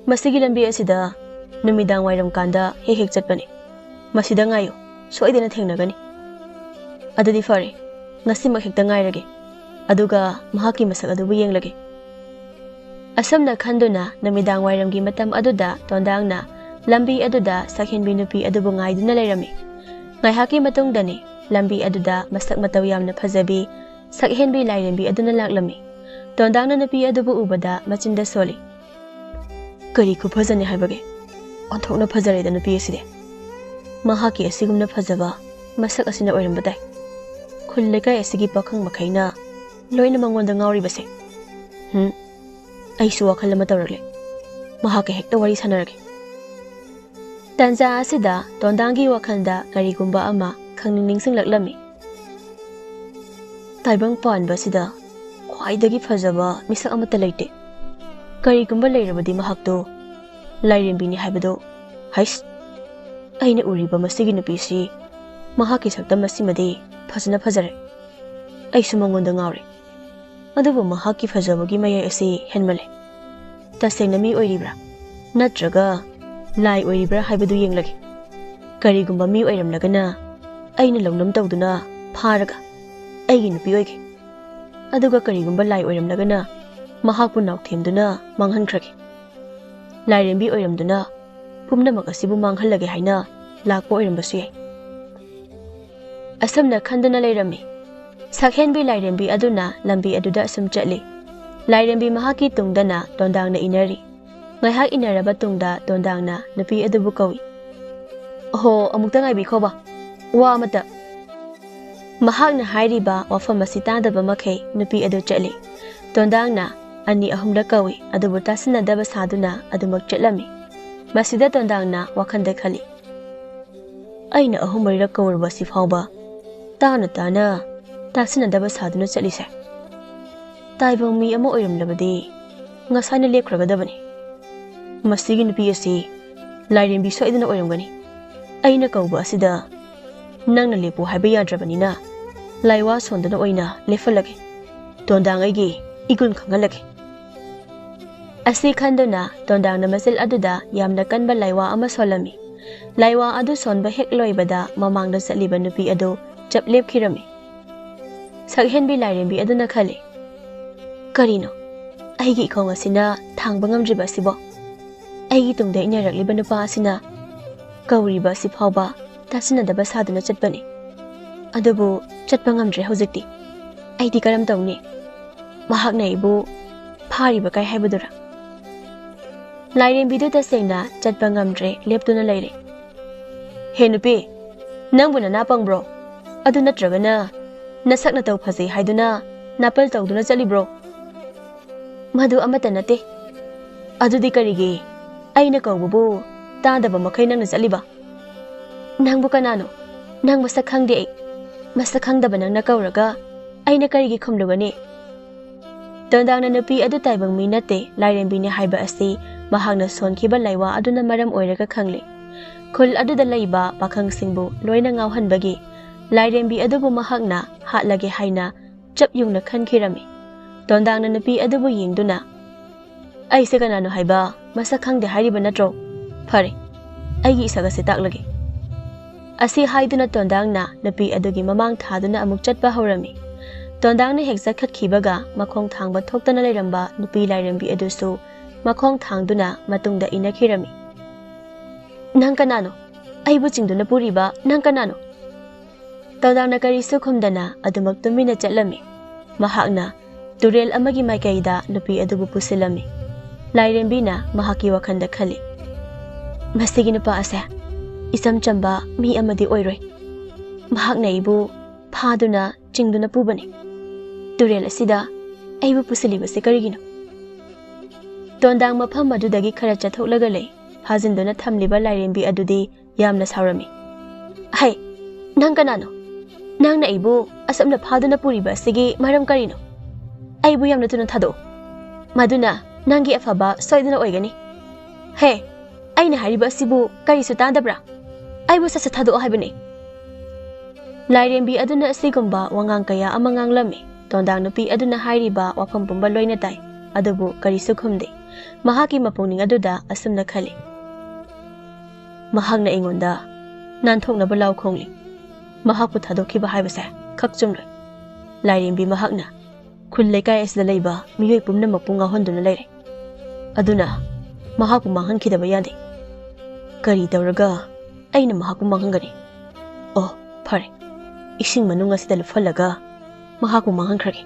ꯃꯁꯤꯒꯤ ꯂꯝꯕꯤ ꯑꯁꯤꯗ ꯅꯨꯃꯤꯗꯥꯡ ꯋꯥꯏꯔꯝ ꯀꯥꯟꯗ ꯍꯦꯛ ꯍꯦꯛ ꯆꯠꯄꯅꯤ꯫ ꯃꯁꯤꯗ ꯉꯥꯏꯌꯨ, ꯁꯣꯏꯗꯅ ꯊꯦꯡꯅꯒꯅꯤ꯫" "ꯑꯗꯨꯗꯤ ꯐꯔꯦ, ꯉꯁꯤꯃꯛ ꯍꯦꯛꯇ ꯉꯥꯏꯔꯒꯦ꯫ ꯑꯗꯨꯒ ꯃꯍꯥꯛꯀꯤ ꯃꯁꯛ ꯑꯗꯨꯕꯨ ꯌꯦꯡꯂꯒꯦ꯫" ꯑꯁꯨꯝꯅ ꯈꯟꯗꯨꯅ ꯅꯨꯃꯤꯗꯥꯡ ꯋꯥꯏꯔꯝꯒꯤ ꯃꯇꯝ ꯑꯗꯨꯗ ꯇꯣꯟꯗꯥꯡꯅ ꯂꯝꯕꯤ ꯑꯗꯨꯗ ꯁꯛꯍꯦꯟꯕꯤ ꯅꯨꯄꯤ ꯑꯗꯨꯕꯨ ꯉꯥꯏꯗꯨꯅ ꯂꯩꯔꯝꯃꯤ꯫ ꯉꯥꯏꯍꯥꯛꯀꯤ ꯃꯇꯨꯡꯗꯅꯤ ꯂꯝꯕꯤ ꯑꯗꯨꯗ ꯃꯁꯛ ꯃꯇꯧ ꯌꯥꯝꯅ ꯐꯖꯕꯤ ꯁꯛꯍꯦꯟꯕꯤ ꯂꯥꯏꯔꯦꯝꯕꯤ ꯑꯗꯨꯅ ꯂꯥꯛꯂꯝꯃꯤ꯫ ꯇꯣꯟꯗꯥꯡꯅ ꯅꯨꯄꯤ ꯑꯗꯨꯕꯨ ꯎꯕꯗ ꯃꯆꯤꯟꯗ ꯁꯣꯜꯂꯤ꯫ "ꯀꯔꯤ ꯈꯨꯐꯖꯅꯤ ꯍꯥꯏꯕꯒꯦ? ꯑꯣꯟꯊꯣꯛꯅ ꯐꯖꯔꯦꯗ ꯅꯨꯄꯤ ꯑꯁꯤꯗꯤ꯫ ꯃꯍꯥꯛꯀꯤ ꯑꯁꯤꯒꯨꯝꯅ ꯐꯖꯕ ꯃꯁꯛ ꯑꯁꯤꯅ ꯑꯣꯏꯔꯝꯕ ꯇꯥꯏ ꯈꯨꯜ ꯂꯩꯀꯥꯏ ꯑꯁꯤꯒꯤ ꯄꯥꯈꯪ ꯃꯈꯩꯅ ꯂꯣꯏꯅ ꯃꯉꯣꯟꯗ ꯉꯥꯎꯔꯤꯕꯁꯦ꯫ ꯍꯨꯝ, ꯑꯩꯁꯨ ꯋꯥꯈꯜ ꯑꯃ ꯇꯧꯔꯛꯂꯦ꯫ ꯃꯍꯥꯛꯀ ꯍꯦꯛꯇ ꯋꯥꯔꯤ ꯁꯥꯟꯅꯔꯒꯦ꯫" ꯇꯥꯟꯖꯥ ꯑꯁꯤꯗ ꯇꯣꯟꯗꯥꯡꯒꯤ ꯋꯥꯈꯜꯗ ꯀꯔꯤꯒꯨꯝꯕ ꯑꯃ ꯈꯪꯅꯤꯡ ꯅꯤꯡꯁꯤꯡꯂꯛꯂꯝꯃꯤ꯫ "ꯇꯥꯏꯕꯪ ꯄꯥꯟꯕ ꯑꯁꯤꯗ ꯈ꯭ꯋꯥꯏꯗꯒꯤ ꯐꯖꯕ ꯃꯤꯁꯛ ꯑꯃꯠꯇ ꯂꯩꯇꯦ꯫ ꯀꯔꯤꯒꯨꯝꯕ ꯂꯩꯔꯕꯗꯤ ꯃꯍꯥꯛꯇꯣ ꯂꯥꯏꯔꯦꯝꯕꯤꯅꯤ ꯍꯥꯏꯕꯗꯣ꯫ ꯍꯩꯁ, ꯑꯩꯅ ꯎꯔꯤꯕ ꯃꯁꯤꯒꯤ ꯅꯨꯄꯤꯁꯤ ꯃꯍꯥꯛꯀꯤ ꯁꯛꯇꯝ ꯑꯁꯤꯃꯗꯤ ꯐꯖꯅ ꯐꯖꯔꯦ꯫ ꯑꯩꯁꯨ ꯃꯉꯣꯟꯗ ꯉꯥꯎꯔꯦ꯫ ꯑꯗꯨꯕꯨ ꯃꯍꯥꯛꯀꯤ ꯐꯖꯕꯒꯤ ꯃꯌꯥꯏ ꯑꯁꯤ ꯍꯦꯟꯃꯜꯂꯦ꯫ ꯇꯁꯦꯡꯅ ꯃꯤ ꯑꯣꯏꯔꯤꯕ꯭ꯔꯥ ꯅꯠꯇ꯭ꯔꯒ ꯂꯥꯏ ꯑꯣꯏꯔꯤꯕ꯭ꯔꯥ ꯍꯥꯏꯕꯗꯨ ꯌꯦꯡꯂꯒꯦ꯫ ꯀꯔꯤꯒꯨꯝꯕ ꯃꯤ ꯑꯣꯏꯔꯝꯂꯒꯅ ꯑꯩꯅ ꯂꯧꯅꯝ ꯇꯧꯗꯨꯅ ꯐꯥꯔꯒ ꯑꯩꯒꯤ ꯅꯨꯄꯤ ꯑꯣꯏꯒꯦ꯫ ꯑꯗꯨꯒ ꯀꯔꯤꯒꯨꯝꯕ ꯂꯥꯏ ꯑꯣꯏꯔꯝꯂꯒꯅ ꯃꯍꯥꯛꯄꯨ ꯅꯥꯎꯊꯦꯝꯗꯨꯅ ꯃꯥꯡꯍꯟꯈ꯭ꯔꯒꯦ꯫ ꯂꯥꯏꯔꯦꯝꯕꯤ ꯑꯣꯏꯔꯝꯗꯨꯅ ꯄꯨꯝꯅꯃꯛ ꯑꯁꯤꯕꯨ ꯃꯥꯡꯍꯜꯂꯒꯦ ꯍꯥꯏꯅ ꯂꯥꯛꯄ ꯑꯣꯏꯔꯝꯕꯁꯨ ꯌꯥꯏ꯫" ꯑꯁꯨꯝꯅ ꯈꯟꯗꯨꯅ ꯂꯩꯔꯝꯃꯤ꯫ ꯁꯛꯍꯦꯟꯕꯤ ꯂꯥꯏꯔꯦꯝꯕꯤ ꯑꯗꯨꯅ ꯂꯝꯕꯤ ꯑꯗꯨꯗ ꯑꯁꯨꯝ ꯆꯠꯂꯤ꯫ ꯂꯥꯏꯔꯦꯝꯕꯤ ꯃꯍꯥꯛꯀꯤ ꯇꯨꯡꯗꯅ ꯇꯣꯟꯗꯥꯡꯅ ꯏꯟꯅꯔꯤ꯫ ꯉꯥꯏꯍꯥꯛ ꯏꯟꯅꯔꯕ ꯇꯨꯡꯗ ꯇꯣꯟꯗꯥꯡꯅ ꯅꯨꯄꯤ ꯑꯗꯨꯕꯨ ꯀꯧꯏ꯫ "ꯑꯍꯣ, ꯑꯃꯨꯛꯇ ꯉꯥꯏꯕꯤꯈꯣꯕ, ꯋꯥ ꯑꯃꯇ꯫" ꯃꯍꯥꯛꯅ ꯍꯥꯏꯔꯤꯕ ꯋꯥꯐꯝ ꯑꯁꯤ ꯇꯥꯗꯕ ꯃꯈꯩ ꯅꯨꯄꯤ ꯑꯗꯨ ꯆꯠꯂꯤ꯫ ꯇꯣꯟꯗꯥꯡꯅ ꯑꯅꯤ ꯑꯍꯨꯝꯂꯛ ꯀꯧꯏ, ꯑꯗꯨꯕꯨ ꯇꯥꯁꯤꯟꯅꯗꯕ ꯁꯥꯗꯨꯅ ꯑꯗꯨꯃꯛ ꯆꯠꯂꯝꯃꯤ꯫ ꯃꯁꯤꯗ ꯇꯣꯟꯗꯥꯡꯅ ꯋꯥꯈꯜꯗ ꯈꯜꯂꯤ, "ꯑꯩꯅ ꯑꯍꯨꯝ ꯃꯔꯤꯔꯛ ꯀꯧꯔꯨꯕ ꯑꯁꯤ ꯐꯥꯎꯕ ꯇꯥꯅ ꯇꯥꯅ ꯇꯥꯁꯤꯟꯅꯗꯕ ꯁꯥꯗꯨꯅ ꯆꯠꯂꯤꯁꯦ꯫ ꯇꯥꯏꯕꯪ ꯃꯤ ꯑꯃ ꯑꯣꯏꯔꯝꯂꯕꯗꯤ ꯉꯁꯥꯏꯅ ꯂꯦꯞꯈ꯭ꯔꯒꯗꯕꯅꯤ꯫ ꯃꯁꯤꯒꯤ ꯅꯨꯄꯤ ꯑꯁꯤ ꯂꯥꯏꯔꯦꯝꯕꯤ ꯁꯣꯏꯗꯅ ꯑꯣꯏꯔꯝꯒꯅꯤ꯫ ꯑꯩꯅ ꯀꯧꯕ ꯑꯁꯤꯗ ꯅꯪꯅ ꯂꯦꯞꯄꯨ ꯍꯥꯏꯕ ꯌꯥꯗ꯭ꯔꯕꯅꯤꯅ ꯂꯥꯏꯋꯥ ꯁꯣꯟꯗꯅ ꯑꯣꯏꯅ ꯂꯦꯞꯍꯜꯂꯒꯦ꯫ ꯇꯣꯟꯗꯥꯡ ꯑꯩꯒꯤ ꯏꯒꯨꯟ ꯈꯪꯍꯜꯂꯒꯦ꯫" ꯑꯁꯤ ꯈꯟꯗꯨꯅ ꯇꯣꯟꯗꯥꯡꯅ ꯃꯆꯤꯜ ꯑꯗꯨꯗ ꯌꯥꯝꯅ ꯀꯟꯕ ꯂꯥꯏꯋꯥ ꯑꯃ ꯁꯣꯜꯂꯝꯃꯤ꯫ ꯂꯥꯏꯋꯥ ꯑꯗꯨ ꯁꯣꯟꯕ ꯍꯦꯛ ꯂꯣꯏꯕꯗ ꯃꯃꯥꯡꯗ ꯆꯠꯂꯤꯕ ꯅꯨꯄꯤ ꯑꯗꯨ ꯆꯞ ꯂꯦꯞꯈꯤꯔꯝꯃꯤ꯫ ꯁꯛꯍꯦꯟꯕꯤ ꯂꯥꯏꯔꯦꯝꯕꯤ ꯑꯗꯨꯅ ꯈꯜꯂꯤ, "ꯀꯔꯤꯅꯣ ꯑꯩꯒꯤ ꯏꯈꯣꯡ ꯑꯁꯤꯅ ꯊꯥꯡꯕ ꯉꯝꯗ꯭ꯔꯤꯕ ꯑꯁꯤꯕꯣ? ꯑꯩꯒꯤ ꯇꯨꯡꯗ ꯏꯟꯅꯔꯛꯂꯤꯕ ꯅꯨꯄꯥ ꯑꯁꯤꯅ ꯀꯧꯔꯤꯕ ꯑꯁꯤ ꯐꯥꯎꯕ ꯇꯥꯁꯤꯟꯅꯗꯕ ꯁꯥꯗꯨꯅ ꯆꯠꯄꯅꯤ꯫ ꯑꯗꯨꯕꯨ ꯆꯠꯄ ꯉꯝꯗ꯭ꯔꯦ ꯍꯧꯖꯤꯛꯇꯤ꯫ ꯑꯩꯗꯤ ꯀꯔꯝ ꯇꯧꯅꯤ? ꯃꯍꯥꯛꯅ ꯑꯩꯕꯨ ꯐꯥꯔꯤꯕ ꯀꯥꯏ ꯍꯥꯏꯕꯗꯨꯔꯥ?" ꯂꯥꯏꯔꯦꯝꯕꯤꯗꯨ ꯇꯁꯦꯡꯅ ꯆꯠꯄ ꯉꯝꯗ꯭ꯔꯦ, ꯂꯦꯞꯇꯨꯅ ꯂꯩꯔꯦ꯫ "ꯍꯦ ꯅꯨꯄꯤ, ꯅꯪꯕꯨ ꯅꯅꯥ ꯄꯪꯕ꯭ꯔꯣ? ꯑꯗꯨ ꯅꯠꯇ꯭ꯔꯒꯅ ꯅꯁꯛ ꯅꯇꯧ ꯐꯖꯩ ꯍꯥꯏꯗꯨꯅ ꯅꯥꯄꯜ ꯇꯧꯗꯨꯅ ꯆꯠꯂꯤꯕ꯭ꯔꯣ?" "ꯃꯗꯨ ꯑꯃꯠꯇ ꯅꯠꯇꯦ꯫" "ꯑꯗꯨꯗꯤ ꯀꯔꯤꯒꯤ ꯑꯩꯅ ꯀꯧꯕꯕꯨ ꯇꯥꯗꯕ ꯃꯈꯩ ꯅꯪꯅ ꯆꯠꯂꯤꯕ? ꯅꯪꯕꯨ ꯀꯅꯥꯅꯣ? ꯅꯪ ꯃꯁꯛ ꯈꯪꯗꯦ ꯑꯩ꯫ ꯃꯁꯛ ꯈꯪꯗꯕ ꯅꯪꯅ ꯀꯧꯔꯒ ꯑꯩꯅ ꯀꯔꯤꯒꯤ ꯈꯨꯝꯂꯨꯒꯅꯤ?" ꯇꯣꯟꯗꯥꯡꯅ ꯅꯨꯄꯤ ꯑꯗꯨ ꯇꯥꯏꯕꯪ ꯃꯤ ꯅꯠꯇꯦ, ꯂꯥꯏꯔꯦꯝꯕꯤꯅꯤ ꯍꯥꯏꯕ ꯑꯁꯤ ꯃꯍꯥꯛꯅ ꯁꯣꯟꯈꯤꯕ ꯂꯥꯏꯋꯥ ꯑꯗꯨꯅ ꯃꯔꯝ ꯑꯣꯏꯔꯒ ꯈꯪꯂꯦ꯫ ꯈꯨꯜ ꯑꯗꯨꯗ ꯂꯩꯕ ꯄꯥꯈꯪꯁꯤꯡꯕꯨ ꯂꯣꯏꯅ ꯉꯥꯎꯍꯟꯕꯒꯤ ꯂꯥꯏꯔꯦꯝꯕꯤ ꯑꯗꯨꯕꯨ ꯃꯍꯥꯛꯅ ꯍꯥꯠꯂꯒꯦ ꯍꯥꯏꯅ ꯆꯞ ꯌꯨꯡꯅ ꯈꯟꯈꯤꯔꯝꯃꯤ꯫ ꯇꯣꯟꯗꯥꯡꯅ ꯅꯨꯄꯤ ꯑꯗꯨꯕꯨ ꯌꯦꯡꯗꯨꯅ, "ꯑꯩꯁꯦ ꯀꯅꯥꯅꯣ ꯍꯥꯏꯕ ꯃꯁꯛ ꯈꯪꯗꯦ ꯍꯥꯏꯔꯤꯕ ꯅꯠꯇ꯭ꯔꯣ? ꯐꯔꯦ, ꯑꯩꯒꯤ ꯏꯁꯛ ꯑꯁꯤ ꯇꯥꯛꯂꯒꯦ꯫" ꯑꯁꯤ ꯍꯥꯏꯗꯨꯅ ꯇꯣꯟꯗꯥꯡꯅ ꯅꯨꯄꯤ ꯑꯗꯨꯒꯤ ꯃꯃꯥꯡ ꯊꯥꯗꯨꯅ ꯑꯃꯨꯛ ꯆꯠꯄ ꯍꯧꯔꯝꯃꯤ꯫ ꯇꯣꯟꯗꯥꯡꯅ ꯍꯦꯛ ꯆꯠꯈꯠꯈꯤꯕꯒ ꯃꯈꯣꯡ ꯊꯥꯡꯕ ꯊꯣꯛꯇꯅ ꯂꯩꯔꯝꯕ ꯅꯨꯄꯤ ꯂꯥꯏꯔꯦꯝꯕꯤ ꯑꯗꯨꯁꯨ ꯃꯈꯣꯡ ꯊꯥꯡꯗꯨꯅ ꯃꯇꯨꯡꯗ ꯏꯟꯅꯈꯤꯔꯝꯃꯤ꯫ "ꯅꯪ ꯀꯅꯥꯅꯣ? ꯑꯩꯕꯨ ꯆꯤꯡꯗꯨꯅ ꯄꯨꯔꯤꯕ ꯅꯪ ꯀꯅꯥꯅꯣ?" ꯇꯣꯟꯗꯥꯡꯅ ꯀꯔꯤꯁꯨ ꯈꯨꯝꯗꯅ ꯑꯗꯨꯃꯛ ꯇꯨꯃꯤꯟꯅ ꯆꯠꯂꯝꯃꯤ꯫ ꯃꯍꯥꯛꯅ ꯇꯨꯔꯦꯜ ꯑꯃꯒꯤ ꯃꯥꯏꯀꯩꯗ ꯅꯨꯄꯤ ꯑꯗꯨꯕꯨ ꯄꯨꯁꯤꯜꯂꯝꯃꯤ꯫ ꯂꯥꯏꯔꯦꯝꯕꯤꯅ ꯃꯍꯥꯛꯀꯤ ꯋꯥꯈꯜꯗ ꯈꯜꯂꯤ, "ꯃꯁꯤꯒꯤ ꯅꯨꯄꯥ ꯑꯁꯦ ꯏꯆꯝ ꯆꯝꯕ ꯃꯤ ꯑꯃꯗꯤ ꯑꯣꯏꯔꯣꯏ꯫ ꯃꯍꯥꯛꯅ ꯑꯩꯕꯨ ꯐꯥꯗꯨꯅ ꯆꯤꯡꯗꯨꯅ ꯄꯨꯕꯅꯤ꯫ ꯇꯨꯔꯦꯜ ꯑꯁꯤꯗ ꯑꯩꯕꯨ ꯄꯨꯁꯤꯜꯂꯤꯕꯁꯦ ꯀꯔꯤꯒꯤꯅꯣ?" ꯇꯣꯟꯗꯥꯡ ꯃꯐꯝ ꯑꯗꯨꯗꯒꯤ ꯈꯔ ꯆꯠꯊꯣꯛꯂꯒ ꯂꯩ꯫ ꯐꯥꯖꯤꯟꯗꯨꯅ ꯊꯝꯂꯤꯕ ꯂꯥꯏꯔꯦꯝꯕꯤ ꯑꯗꯨꯗꯤ ꯌꯥꯝꯅ ꯁꯥꯎꯔꯝꯃꯤ꯫ "ꯍꯩ, ꯅꯪ ꯀꯅꯥꯅꯣ? ꯅꯪꯅ ꯑꯩꯕꯨ ꯑꯁꯨꯝꯅ ꯐꯥꯗꯨꯅ ꯄꯨꯔꯤꯕ ꯑꯁꯤꯒꯤ ꯃꯔꯝ ꯀꯔꯤꯅꯣ? ꯑꯩꯕꯨ ꯌꯥꯝꯅ ꯊꯨꯅ ꯊꯥꯗꯣꯛꯎ꯫ ꯃꯗꯨꯅ ꯅꯪꯒꯤ ꯑꯐꯕ ꯁꯣꯏꯗꯅ ꯑꯣꯏꯒꯅꯤ꯫ ꯍꯦ, ꯑꯩꯅ ꯍꯥꯏꯔꯤꯕ ꯑꯁꯤꯕꯨ ꯀꯔꯤꯁꯨ ꯇꯥꯗꯕ꯭ꯔꯥ? ꯑꯩꯕꯨ ꯁꯠ ꯁꯠ ꯊꯥꯗꯣꯛꯑꯣ ꯍꯥꯏꯕꯅꯤ꯫" ꯂꯥꯏꯔꯦꯝꯕꯤ ꯑꯗꯨꯅ ꯑꯁꯤꯒꯨꯝꯕ ꯋꯥꯉꯥꯡ ꯀꯌꯥ ꯑꯃ ꯉꯥꯡꯂꯝꯃꯤ꯫ ꯇꯣꯟꯗꯥꯡ ꯅꯨꯄꯤ ꯑꯗꯨꯅ ꯍꯥꯏꯔꯤꯕ ꯋꯥꯐꯝ ꯄꯨꯝꯕ ꯂꯣꯏꯅ ꯇꯥꯏ, ꯑꯗꯨꯕꯨ ꯀꯔꯤꯁꯨ ꯈꯨꯝꯗꯦ꯫ ꯃꯍꯥꯛꯀꯤ ꯃꯄꯨꯛꯅꯤꯡ ꯑꯗꯨꯗ ꯑꯁꯨꯝꯅ ꯈꯜꯂꯤ, "ꯃꯍꯥꯛꯅ ꯑꯩꯉꯣꯟꯗ ꯅꯥꯟꯊꯣꯛꯅꯕ ꯂꯥꯎ ꯈꯣꯡꯂꯤ꯫ ꯃꯍꯥꯛꯄꯨ ꯊꯥꯗꯣꯛꯈꯤꯕ ꯍꯥꯏꯕꯁꯦ ꯈꯛ ꯆꯨꯝꯂꯣꯏ꯫ ꯂꯥꯏꯔꯦꯝꯕꯤ ꯃꯍꯥꯛꯅ ꯈꯨꯜ ꯂꯩꯀꯥꯏ ꯑꯁꯤꯗ ꯂꯩꯕ ꯃꯤꯑꯣꯏ ꯄꯨꯝꯅꯃꯛꯄꯨ ꯉꯥꯎꯍꯟꯗꯨꯅ ꯂꯩꯔꯦ꯫ ꯑꯗꯨꯅ ꯃꯍꯥꯛꯄꯨ ꯃꯥꯡꯍꯟꯈꯤꯗꯕ ꯌꯥꯗꯦ꯫ ꯀꯔꯤ ꯇꯧꯔꯒ ꯑꯩꯅ ꯃꯍꯥꯛꯄꯨ ꯃꯥꯡꯍꯟꯒꯅꯤ? ꯑꯣ, ꯐꯔꯦ, ꯏꯁꯤꯡ ꯃꯅꯨꯡ ꯑꯁꯤꯗ ꯂꯨꯞꯍꯜꯂꯒ ꯃꯍꯥꯛꯄꯨ ꯃꯥꯡꯍꯟꯈ꯭ꯔꯒꯦ꯫"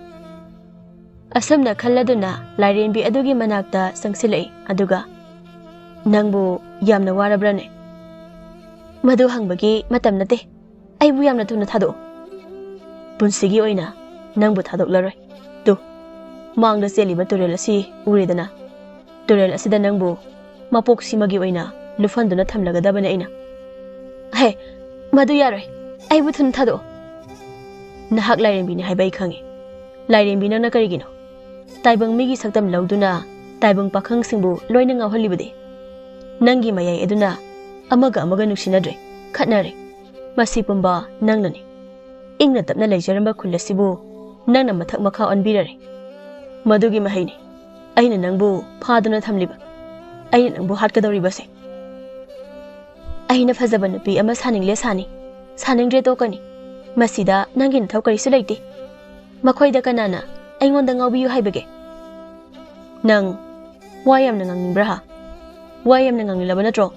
ꯑꯁꯨꯝꯅ ꯈꯜꯂꯗꯨꯅ ꯂꯥꯏꯔꯦꯝꯕꯤ ꯑꯗꯨꯒꯤ ꯃꯅꯥꯛꯇ ꯆꯪꯁꯤꯜꯂꯛꯏ, ꯑꯗꯨꯒ, "ꯅꯪꯕꯨ ꯌꯥꯝꯅ ꯋꯥꯔꯕ꯭ꯔꯅꯦ?" "ꯃꯗꯨ ꯍꯪꯕꯒꯤ ꯃꯇꯝ ꯅꯠꯇꯦ꯫ ꯑꯩꯕꯨ ꯌꯥꯝꯅ ꯊꯨꯅ ꯊꯥꯗꯣꯛꯎ꯫ ꯄꯨꯟꯁꯤꯒꯤ ꯑꯣꯏꯅ ꯅꯪꯕꯨ ꯊꯥꯗꯣꯛꯂꯔꯣꯏ꯫ ꯇꯨ, ꯃꯥꯡꯗ ꯆꯦꯜꯂꯤꯕ ꯇꯨꯔꯦꯜ ꯑꯁꯤ ꯎꯔꯦꯗꯅ? ꯇꯨꯔꯦꯜ ꯑꯁꯤꯗ ꯅꯪꯕꯨ ꯃꯄꯣꯛꯁꯤꯃꯒꯤ ꯑꯣꯏꯅ ꯂꯨꯞꯍꯟꯗꯨꯅ ꯊꯝꯂꯒꯗꯕꯅꯦ ꯑꯩꯅ꯫" "ꯍꯦ, ꯃꯗꯨ ꯌꯥꯔꯣꯏ꯫ ꯑꯩꯕꯨ ꯊꯨꯅ ꯊꯥꯗꯣꯛꯑꯣ꯫" "ꯅꯍꯥꯛ ꯂꯥꯏꯔꯦꯝꯕꯤꯅꯤ ꯍꯥꯏꯕ ꯑꯩ ꯈꯪꯉꯤ꯫ ꯂꯥꯏꯔꯦꯝꯕꯤ ꯅꯪꯅ ꯀꯔꯤꯒꯤꯅꯣ? ꯇꯥꯏꯕꯪ ꯃꯤꯒꯤ ꯁꯛꯇꯝ ꯂꯧꯗꯨꯅ ꯇꯥꯏꯕꯪ ꯄꯥꯈꯪꯁꯤꯡꯕꯨ ꯂꯣꯏꯅ ꯉꯥꯎꯍꯜꯂꯤꯕꯗꯤ? ꯅꯪꯒꯤ ꯃꯌꯥꯏ ꯑꯗꯨꯅ ꯑꯃꯒ ꯑꯃꯒ ꯅꯨꯡꯁꯤꯅꯗ꯭ꯔꯦ, ꯈꯠꯅꯔꯦ꯫ ꯃꯁꯤ ꯄꯨꯝꯕ ꯅꯪꯅꯅꯤ꯫ ꯏꯪꯅ ꯇꯞꯅ ꯂꯩꯖꯔꯝꯕ ꯈꯨꯜ ꯑꯁꯤꯕꯨ ꯅꯪꯅ ꯃꯊꯛ ꯃꯈꯥ ꯑꯣꯟꯕꯤꯔꯔꯦ꯫ ꯃꯗꯨꯒꯤ ꯃꯍꯩꯅꯤ ꯑꯩꯅ ꯅꯪꯕꯨ ꯐꯥꯗꯨꯅ ꯊꯝꯂꯤꯕ, ꯑꯩꯅ ꯅꯪꯕꯨ ꯍꯥꯠꯀꯗꯧꯔꯤꯕꯁꯦ꯫ ꯑꯩꯅ ꯐꯖꯕ ꯅꯨꯄꯤ ꯑꯃ ꯁꯥꯅꯤꯡꯂꯦ ꯁꯥꯅꯤ, ꯁꯥꯅꯤꯡꯗ꯭ꯔꯦ ꯇꯣꯛꯀꯅꯤ꯫ ꯃꯁꯤꯗ ꯅꯪꯒꯤ ꯅꯊꯧ ꯀꯔꯤꯁꯨ ꯂꯩꯇꯦ꯫ ꯃꯈꯣꯏꯗ ꯀꯅꯥꯅ ꯑꯩꯉꯣꯟꯗ ꯉꯥꯎꯕꯤꯌꯨ ꯍꯥꯏꯕꯒꯦ? ꯅꯪ ꯋꯥ ꯌꯥꯝꯅ ꯉꯥꯡꯅꯤꯡꯕ꯭ꯔꯥ ꯍꯥ? ꯋꯥ ꯌꯥꯝꯅ ꯉꯥꯡꯅꯤꯡꯂꯕ ꯅꯠꯇ꯭ꯔꯣ?"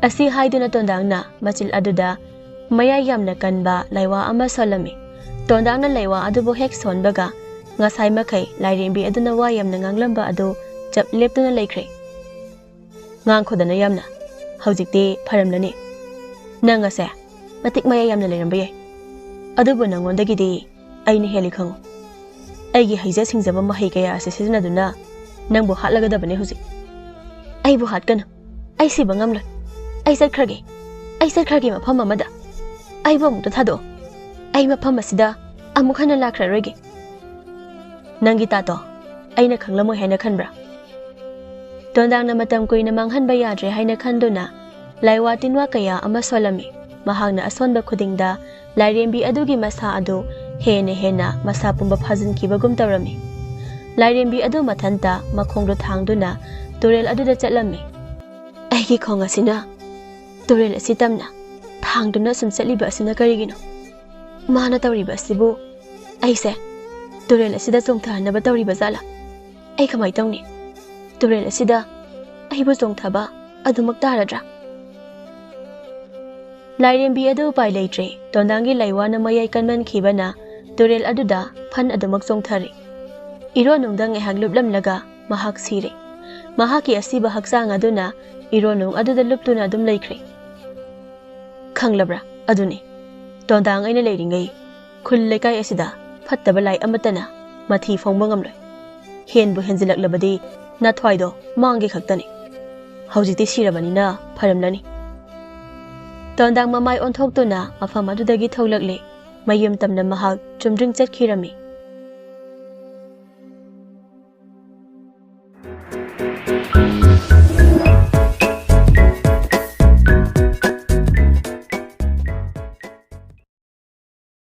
ꯑꯁꯤ ꯍꯥꯏꯗꯨꯅ ꯇꯣꯟꯗꯥꯡꯅ ꯃꯆꯤꯜ ꯑꯗꯨꯗ ꯃꯌꯥꯏ ꯌꯥꯝꯅ ꯀꯟꯕ ꯂꯥꯏꯋꯥ ꯑꯃ ꯁꯣꯜꯂꯝꯃꯤ꯫ ꯇꯣꯟꯗꯥꯡꯅ ꯂꯥꯏꯋꯥ ꯑꯗꯨꯕꯨ ꯍꯦꯛ ꯁꯣꯟꯕꯒ, ꯉꯁꯥꯏ ꯃꯈꯩ ꯂꯥꯏꯔꯦꯝꯕꯤ ꯑꯗꯨꯅ ꯋꯥ ꯌꯥꯝꯅ ꯉꯥꯡꯂꯝꯕ ꯑꯗꯨ ꯆꯞ ꯂꯦꯞꯇꯨꯅ ꯂꯩꯈ꯭ꯔꯦ꯫ "ꯉꯥꯡꯈꯣꯗꯅ ꯌꯥꯝꯅ꯫ ꯍꯧꯖꯤꯛꯇꯤ ꯐꯔꯝꯂꯅꯤ꯫ ꯅꯪ ꯑꯁꯦ ꯃꯇꯤꯛ ꯃꯌꯥꯏ ꯌꯥꯝꯅ ꯂꯩꯔꯝꯕ ꯌꯥꯏ, ꯑꯗꯨꯕꯨ ꯅꯪꯉꯣꯟꯗꯒꯤꯗꯤ ꯑꯩꯅ ꯍꯦꯜꯂꯤ ꯈꯪꯉꯨ꯫ ꯑꯩꯒꯤ ꯍꯩꯖ ꯁꯤꯡꯖꯕ ꯃꯍꯩ ꯀꯌꯥ ꯑꯁꯤ ꯁꯤꯖꯤꯟꯅꯗꯨꯅ ꯅꯪꯕꯨ ꯍꯥꯠꯂꯒꯗꯕꯅꯤ ꯍꯧꯖꯤꯛ꯫ ꯑꯩꯕꯨ ꯍꯥꯠꯀꯅꯨ꯫ ꯑꯩ ꯁꯤꯕ ꯉꯝꯂꯣꯏ꯫ ꯑꯩ ꯆꯠꯈ꯭ꯔꯒꯦ꯫ ꯑꯩ ꯆꯠꯈ꯭ꯔꯒꯦ ꯃꯐꯝ ꯑꯃꯗ꯫ ꯑꯩꯕꯨ ꯑꯃꯨꯛꯇ ꯊꯥꯗꯣꯛꯑꯣ꯫ ꯑꯩ ꯃꯐꯝ ꯑꯁꯤꯗ ꯑꯃꯨꯛ ꯍꯟꯅ ꯂꯥꯛꯈ꯭ꯔꯔꯣꯏꯒꯦ꯫ ꯅꯪꯒꯤ ꯇꯥꯇꯣ ꯑꯩꯅ ꯈꯪꯂꯝꯃꯣꯏ ꯍꯥꯏꯅ ꯈꯟꯕ꯭ꯔꯥ?" ꯇꯣꯟꯗꯥꯡꯅ ꯃꯇꯝ ꯀꯨꯏꯅ ꯃꯥꯡꯍꯟꯕ ꯌꯥꯗ꯭ꯔꯦ ꯍꯥꯏꯅ ꯈꯟꯗꯨꯅ ꯂꯥꯏꯋꯥ ꯇꯤꯟꯋꯥ ꯀꯌꯥ ꯑꯃ ꯁꯣꯜꯂꯝꯃꯤ꯫ ꯃꯍꯥꯛꯅ ꯑꯁꯣꯟꯕ ꯈꯨꯗꯤꯡꯗ ꯂꯥꯏꯔꯦꯝꯕꯤ ꯑꯗꯨꯒꯤ ꯃꯁꯥ ꯑꯗꯨ ꯍꯦꯟꯅ ꯍꯦꯟꯅ ꯃꯁꯥ ꯄꯨꯝꯕ ꯐꯥꯖꯤꯟꯈꯤꯕꯒꯨꯝ ꯇꯧꯔꯝꯃꯤ꯫ ꯂꯥꯏꯔꯦꯝꯕꯤ ꯑꯗꯨ ꯃꯊꯟꯇ ꯃꯈꯣꯡꯗꯨ ꯊꯥꯡꯗꯨꯅ ꯇꯨꯔꯦꯜ ꯑꯗꯨꯗ ꯆꯠꯂꯝꯃꯤ꯫ "ꯑꯩꯒꯤ ꯈꯣꯡ ꯑꯁꯤꯅ ꯇꯨꯔꯦꯜ ꯑꯁꯤ ꯇꯝꯅ ꯊꯥꯡꯗꯨꯅ ꯁꯨꯝ ꯆꯠꯂꯤꯕ ꯑꯁꯤꯅ ꯀꯔꯤꯒꯤꯅꯣ? ꯃꯥꯅ ꯇꯧꯔꯤꯕ ꯑꯁꯤꯕꯨ ꯑꯩꯁꯦ ꯇꯨꯔꯦꯜ ꯑꯁꯤꯗ ꯆꯣꯡꯊꯍꯟꯅꯕ ꯇꯧꯔꯤꯕ ꯖꯥꯠꯂꯥ? ꯑꯩ ꯀꯃꯥꯏ ꯇꯧꯅꯤ? ꯇꯨꯔꯦꯜ ꯑꯁꯤꯗ ꯑꯩꯕꯨ ꯆꯣꯡꯊꯕ ꯑꯗꯨꯃꯛ ꯇꯥꯔꯗ꯭ꯔꯥ?" ꯂꯥꯏꯔꯦꯝꯕꯤ ꯑꯗꯨ ꯎꯄꯥꯏ ꯂꯩꯇ꯭ꯔꯦ꯫ ꯇꯣꯟꯗꯥꯡꯒꯤ ꯂꯥꯏꯋꯥꯅ ꯃꯌꯥꯏ ꯀꯟꯃꯟꯈꯤꯕꯅ ꯇꯨꯔꯦꯜ ꯑꯗꯨꯗ ꯐꯟ ꯑꯗꯨꯃꯛ ꯆꯣꯡꯊꯔꯦ꯫ ꯏꯔꯣꯟꯅꯨꯡꯗ ꯉꯥꯏꯍꯥꯛ ꯂꯨꯞꯂꯝꯂꯒ ꯃꯍꯥꯛ ꯁꯤꯔꯦ꯫ ꯃꯍꯥꯛꯀꯤ ꯑꯁꯤꯕ ꯍꯛꯆꯥꯡ ꯑꯗꯨꯅ ꯏꯔꯣꯟꯅꯨꯡ ꯑꯗꯨꯗ ꯂꯨꯞꯇꯨꯅ ꯑꯗꯨꯝ ꯂꯩꯈ꯭ꯔꯦ꯫ "ꯈꯪꯂꯕ꯭ꯔꯥ? ꯑꯗꯨꯅꯤ, ꯇꯣꯟꯗꯥꯡ ꯑꯩꯅ ꯂꯩꯔꯤꯉꯩ ꯈꯨꯜ ꯂꯩꯀꯥꯏ ꯑꯁꯤꯗ ꯐꯠꯇꯕ ꯂꯥꯏ ꯑꯃꯠꯇꯅ ꯃꯊꯤ ꯐꯣꯡꯕ ꯉꯝꯂꯣꯏ꯫ ꯍꯦꯟꯕꯨ ꯍꯦꯟꯖꯤꯜꯂꯛꯂꯕꯗꯤ ꯅꯊ꯭ꯋꯥꯏꯗꯣ ꯃꯥꯡꯒꯦ ꯈꯛꯇꯅꯤ꯫ ꯍꯧꯖꯤꯛꯇꯤ ꯁꯤꯔꯕꯅꯤꯅ ꯐꯔꯝꯂꯅꯤ꯫" ꯇꯣꯟꯗꯥꯡ ꯃꯃꯥꯏ ꯑꯣꯟꯊꯣꯛꯇꯨꯅ ꯃꯐꯝ ꯑꯗꯨꯗꯒꯤ ꯊꯣꯛꯂꯛꯂꯦ꯫ ꯃꯌꯨꯝ ꯇꯝꯅ ꯃꯍꯥꯛ ꯆꯨꯝꯗ꯭ꯔꯤꯡ ꯆꯠꯈꯤꯔꯝꯃꯤ꯫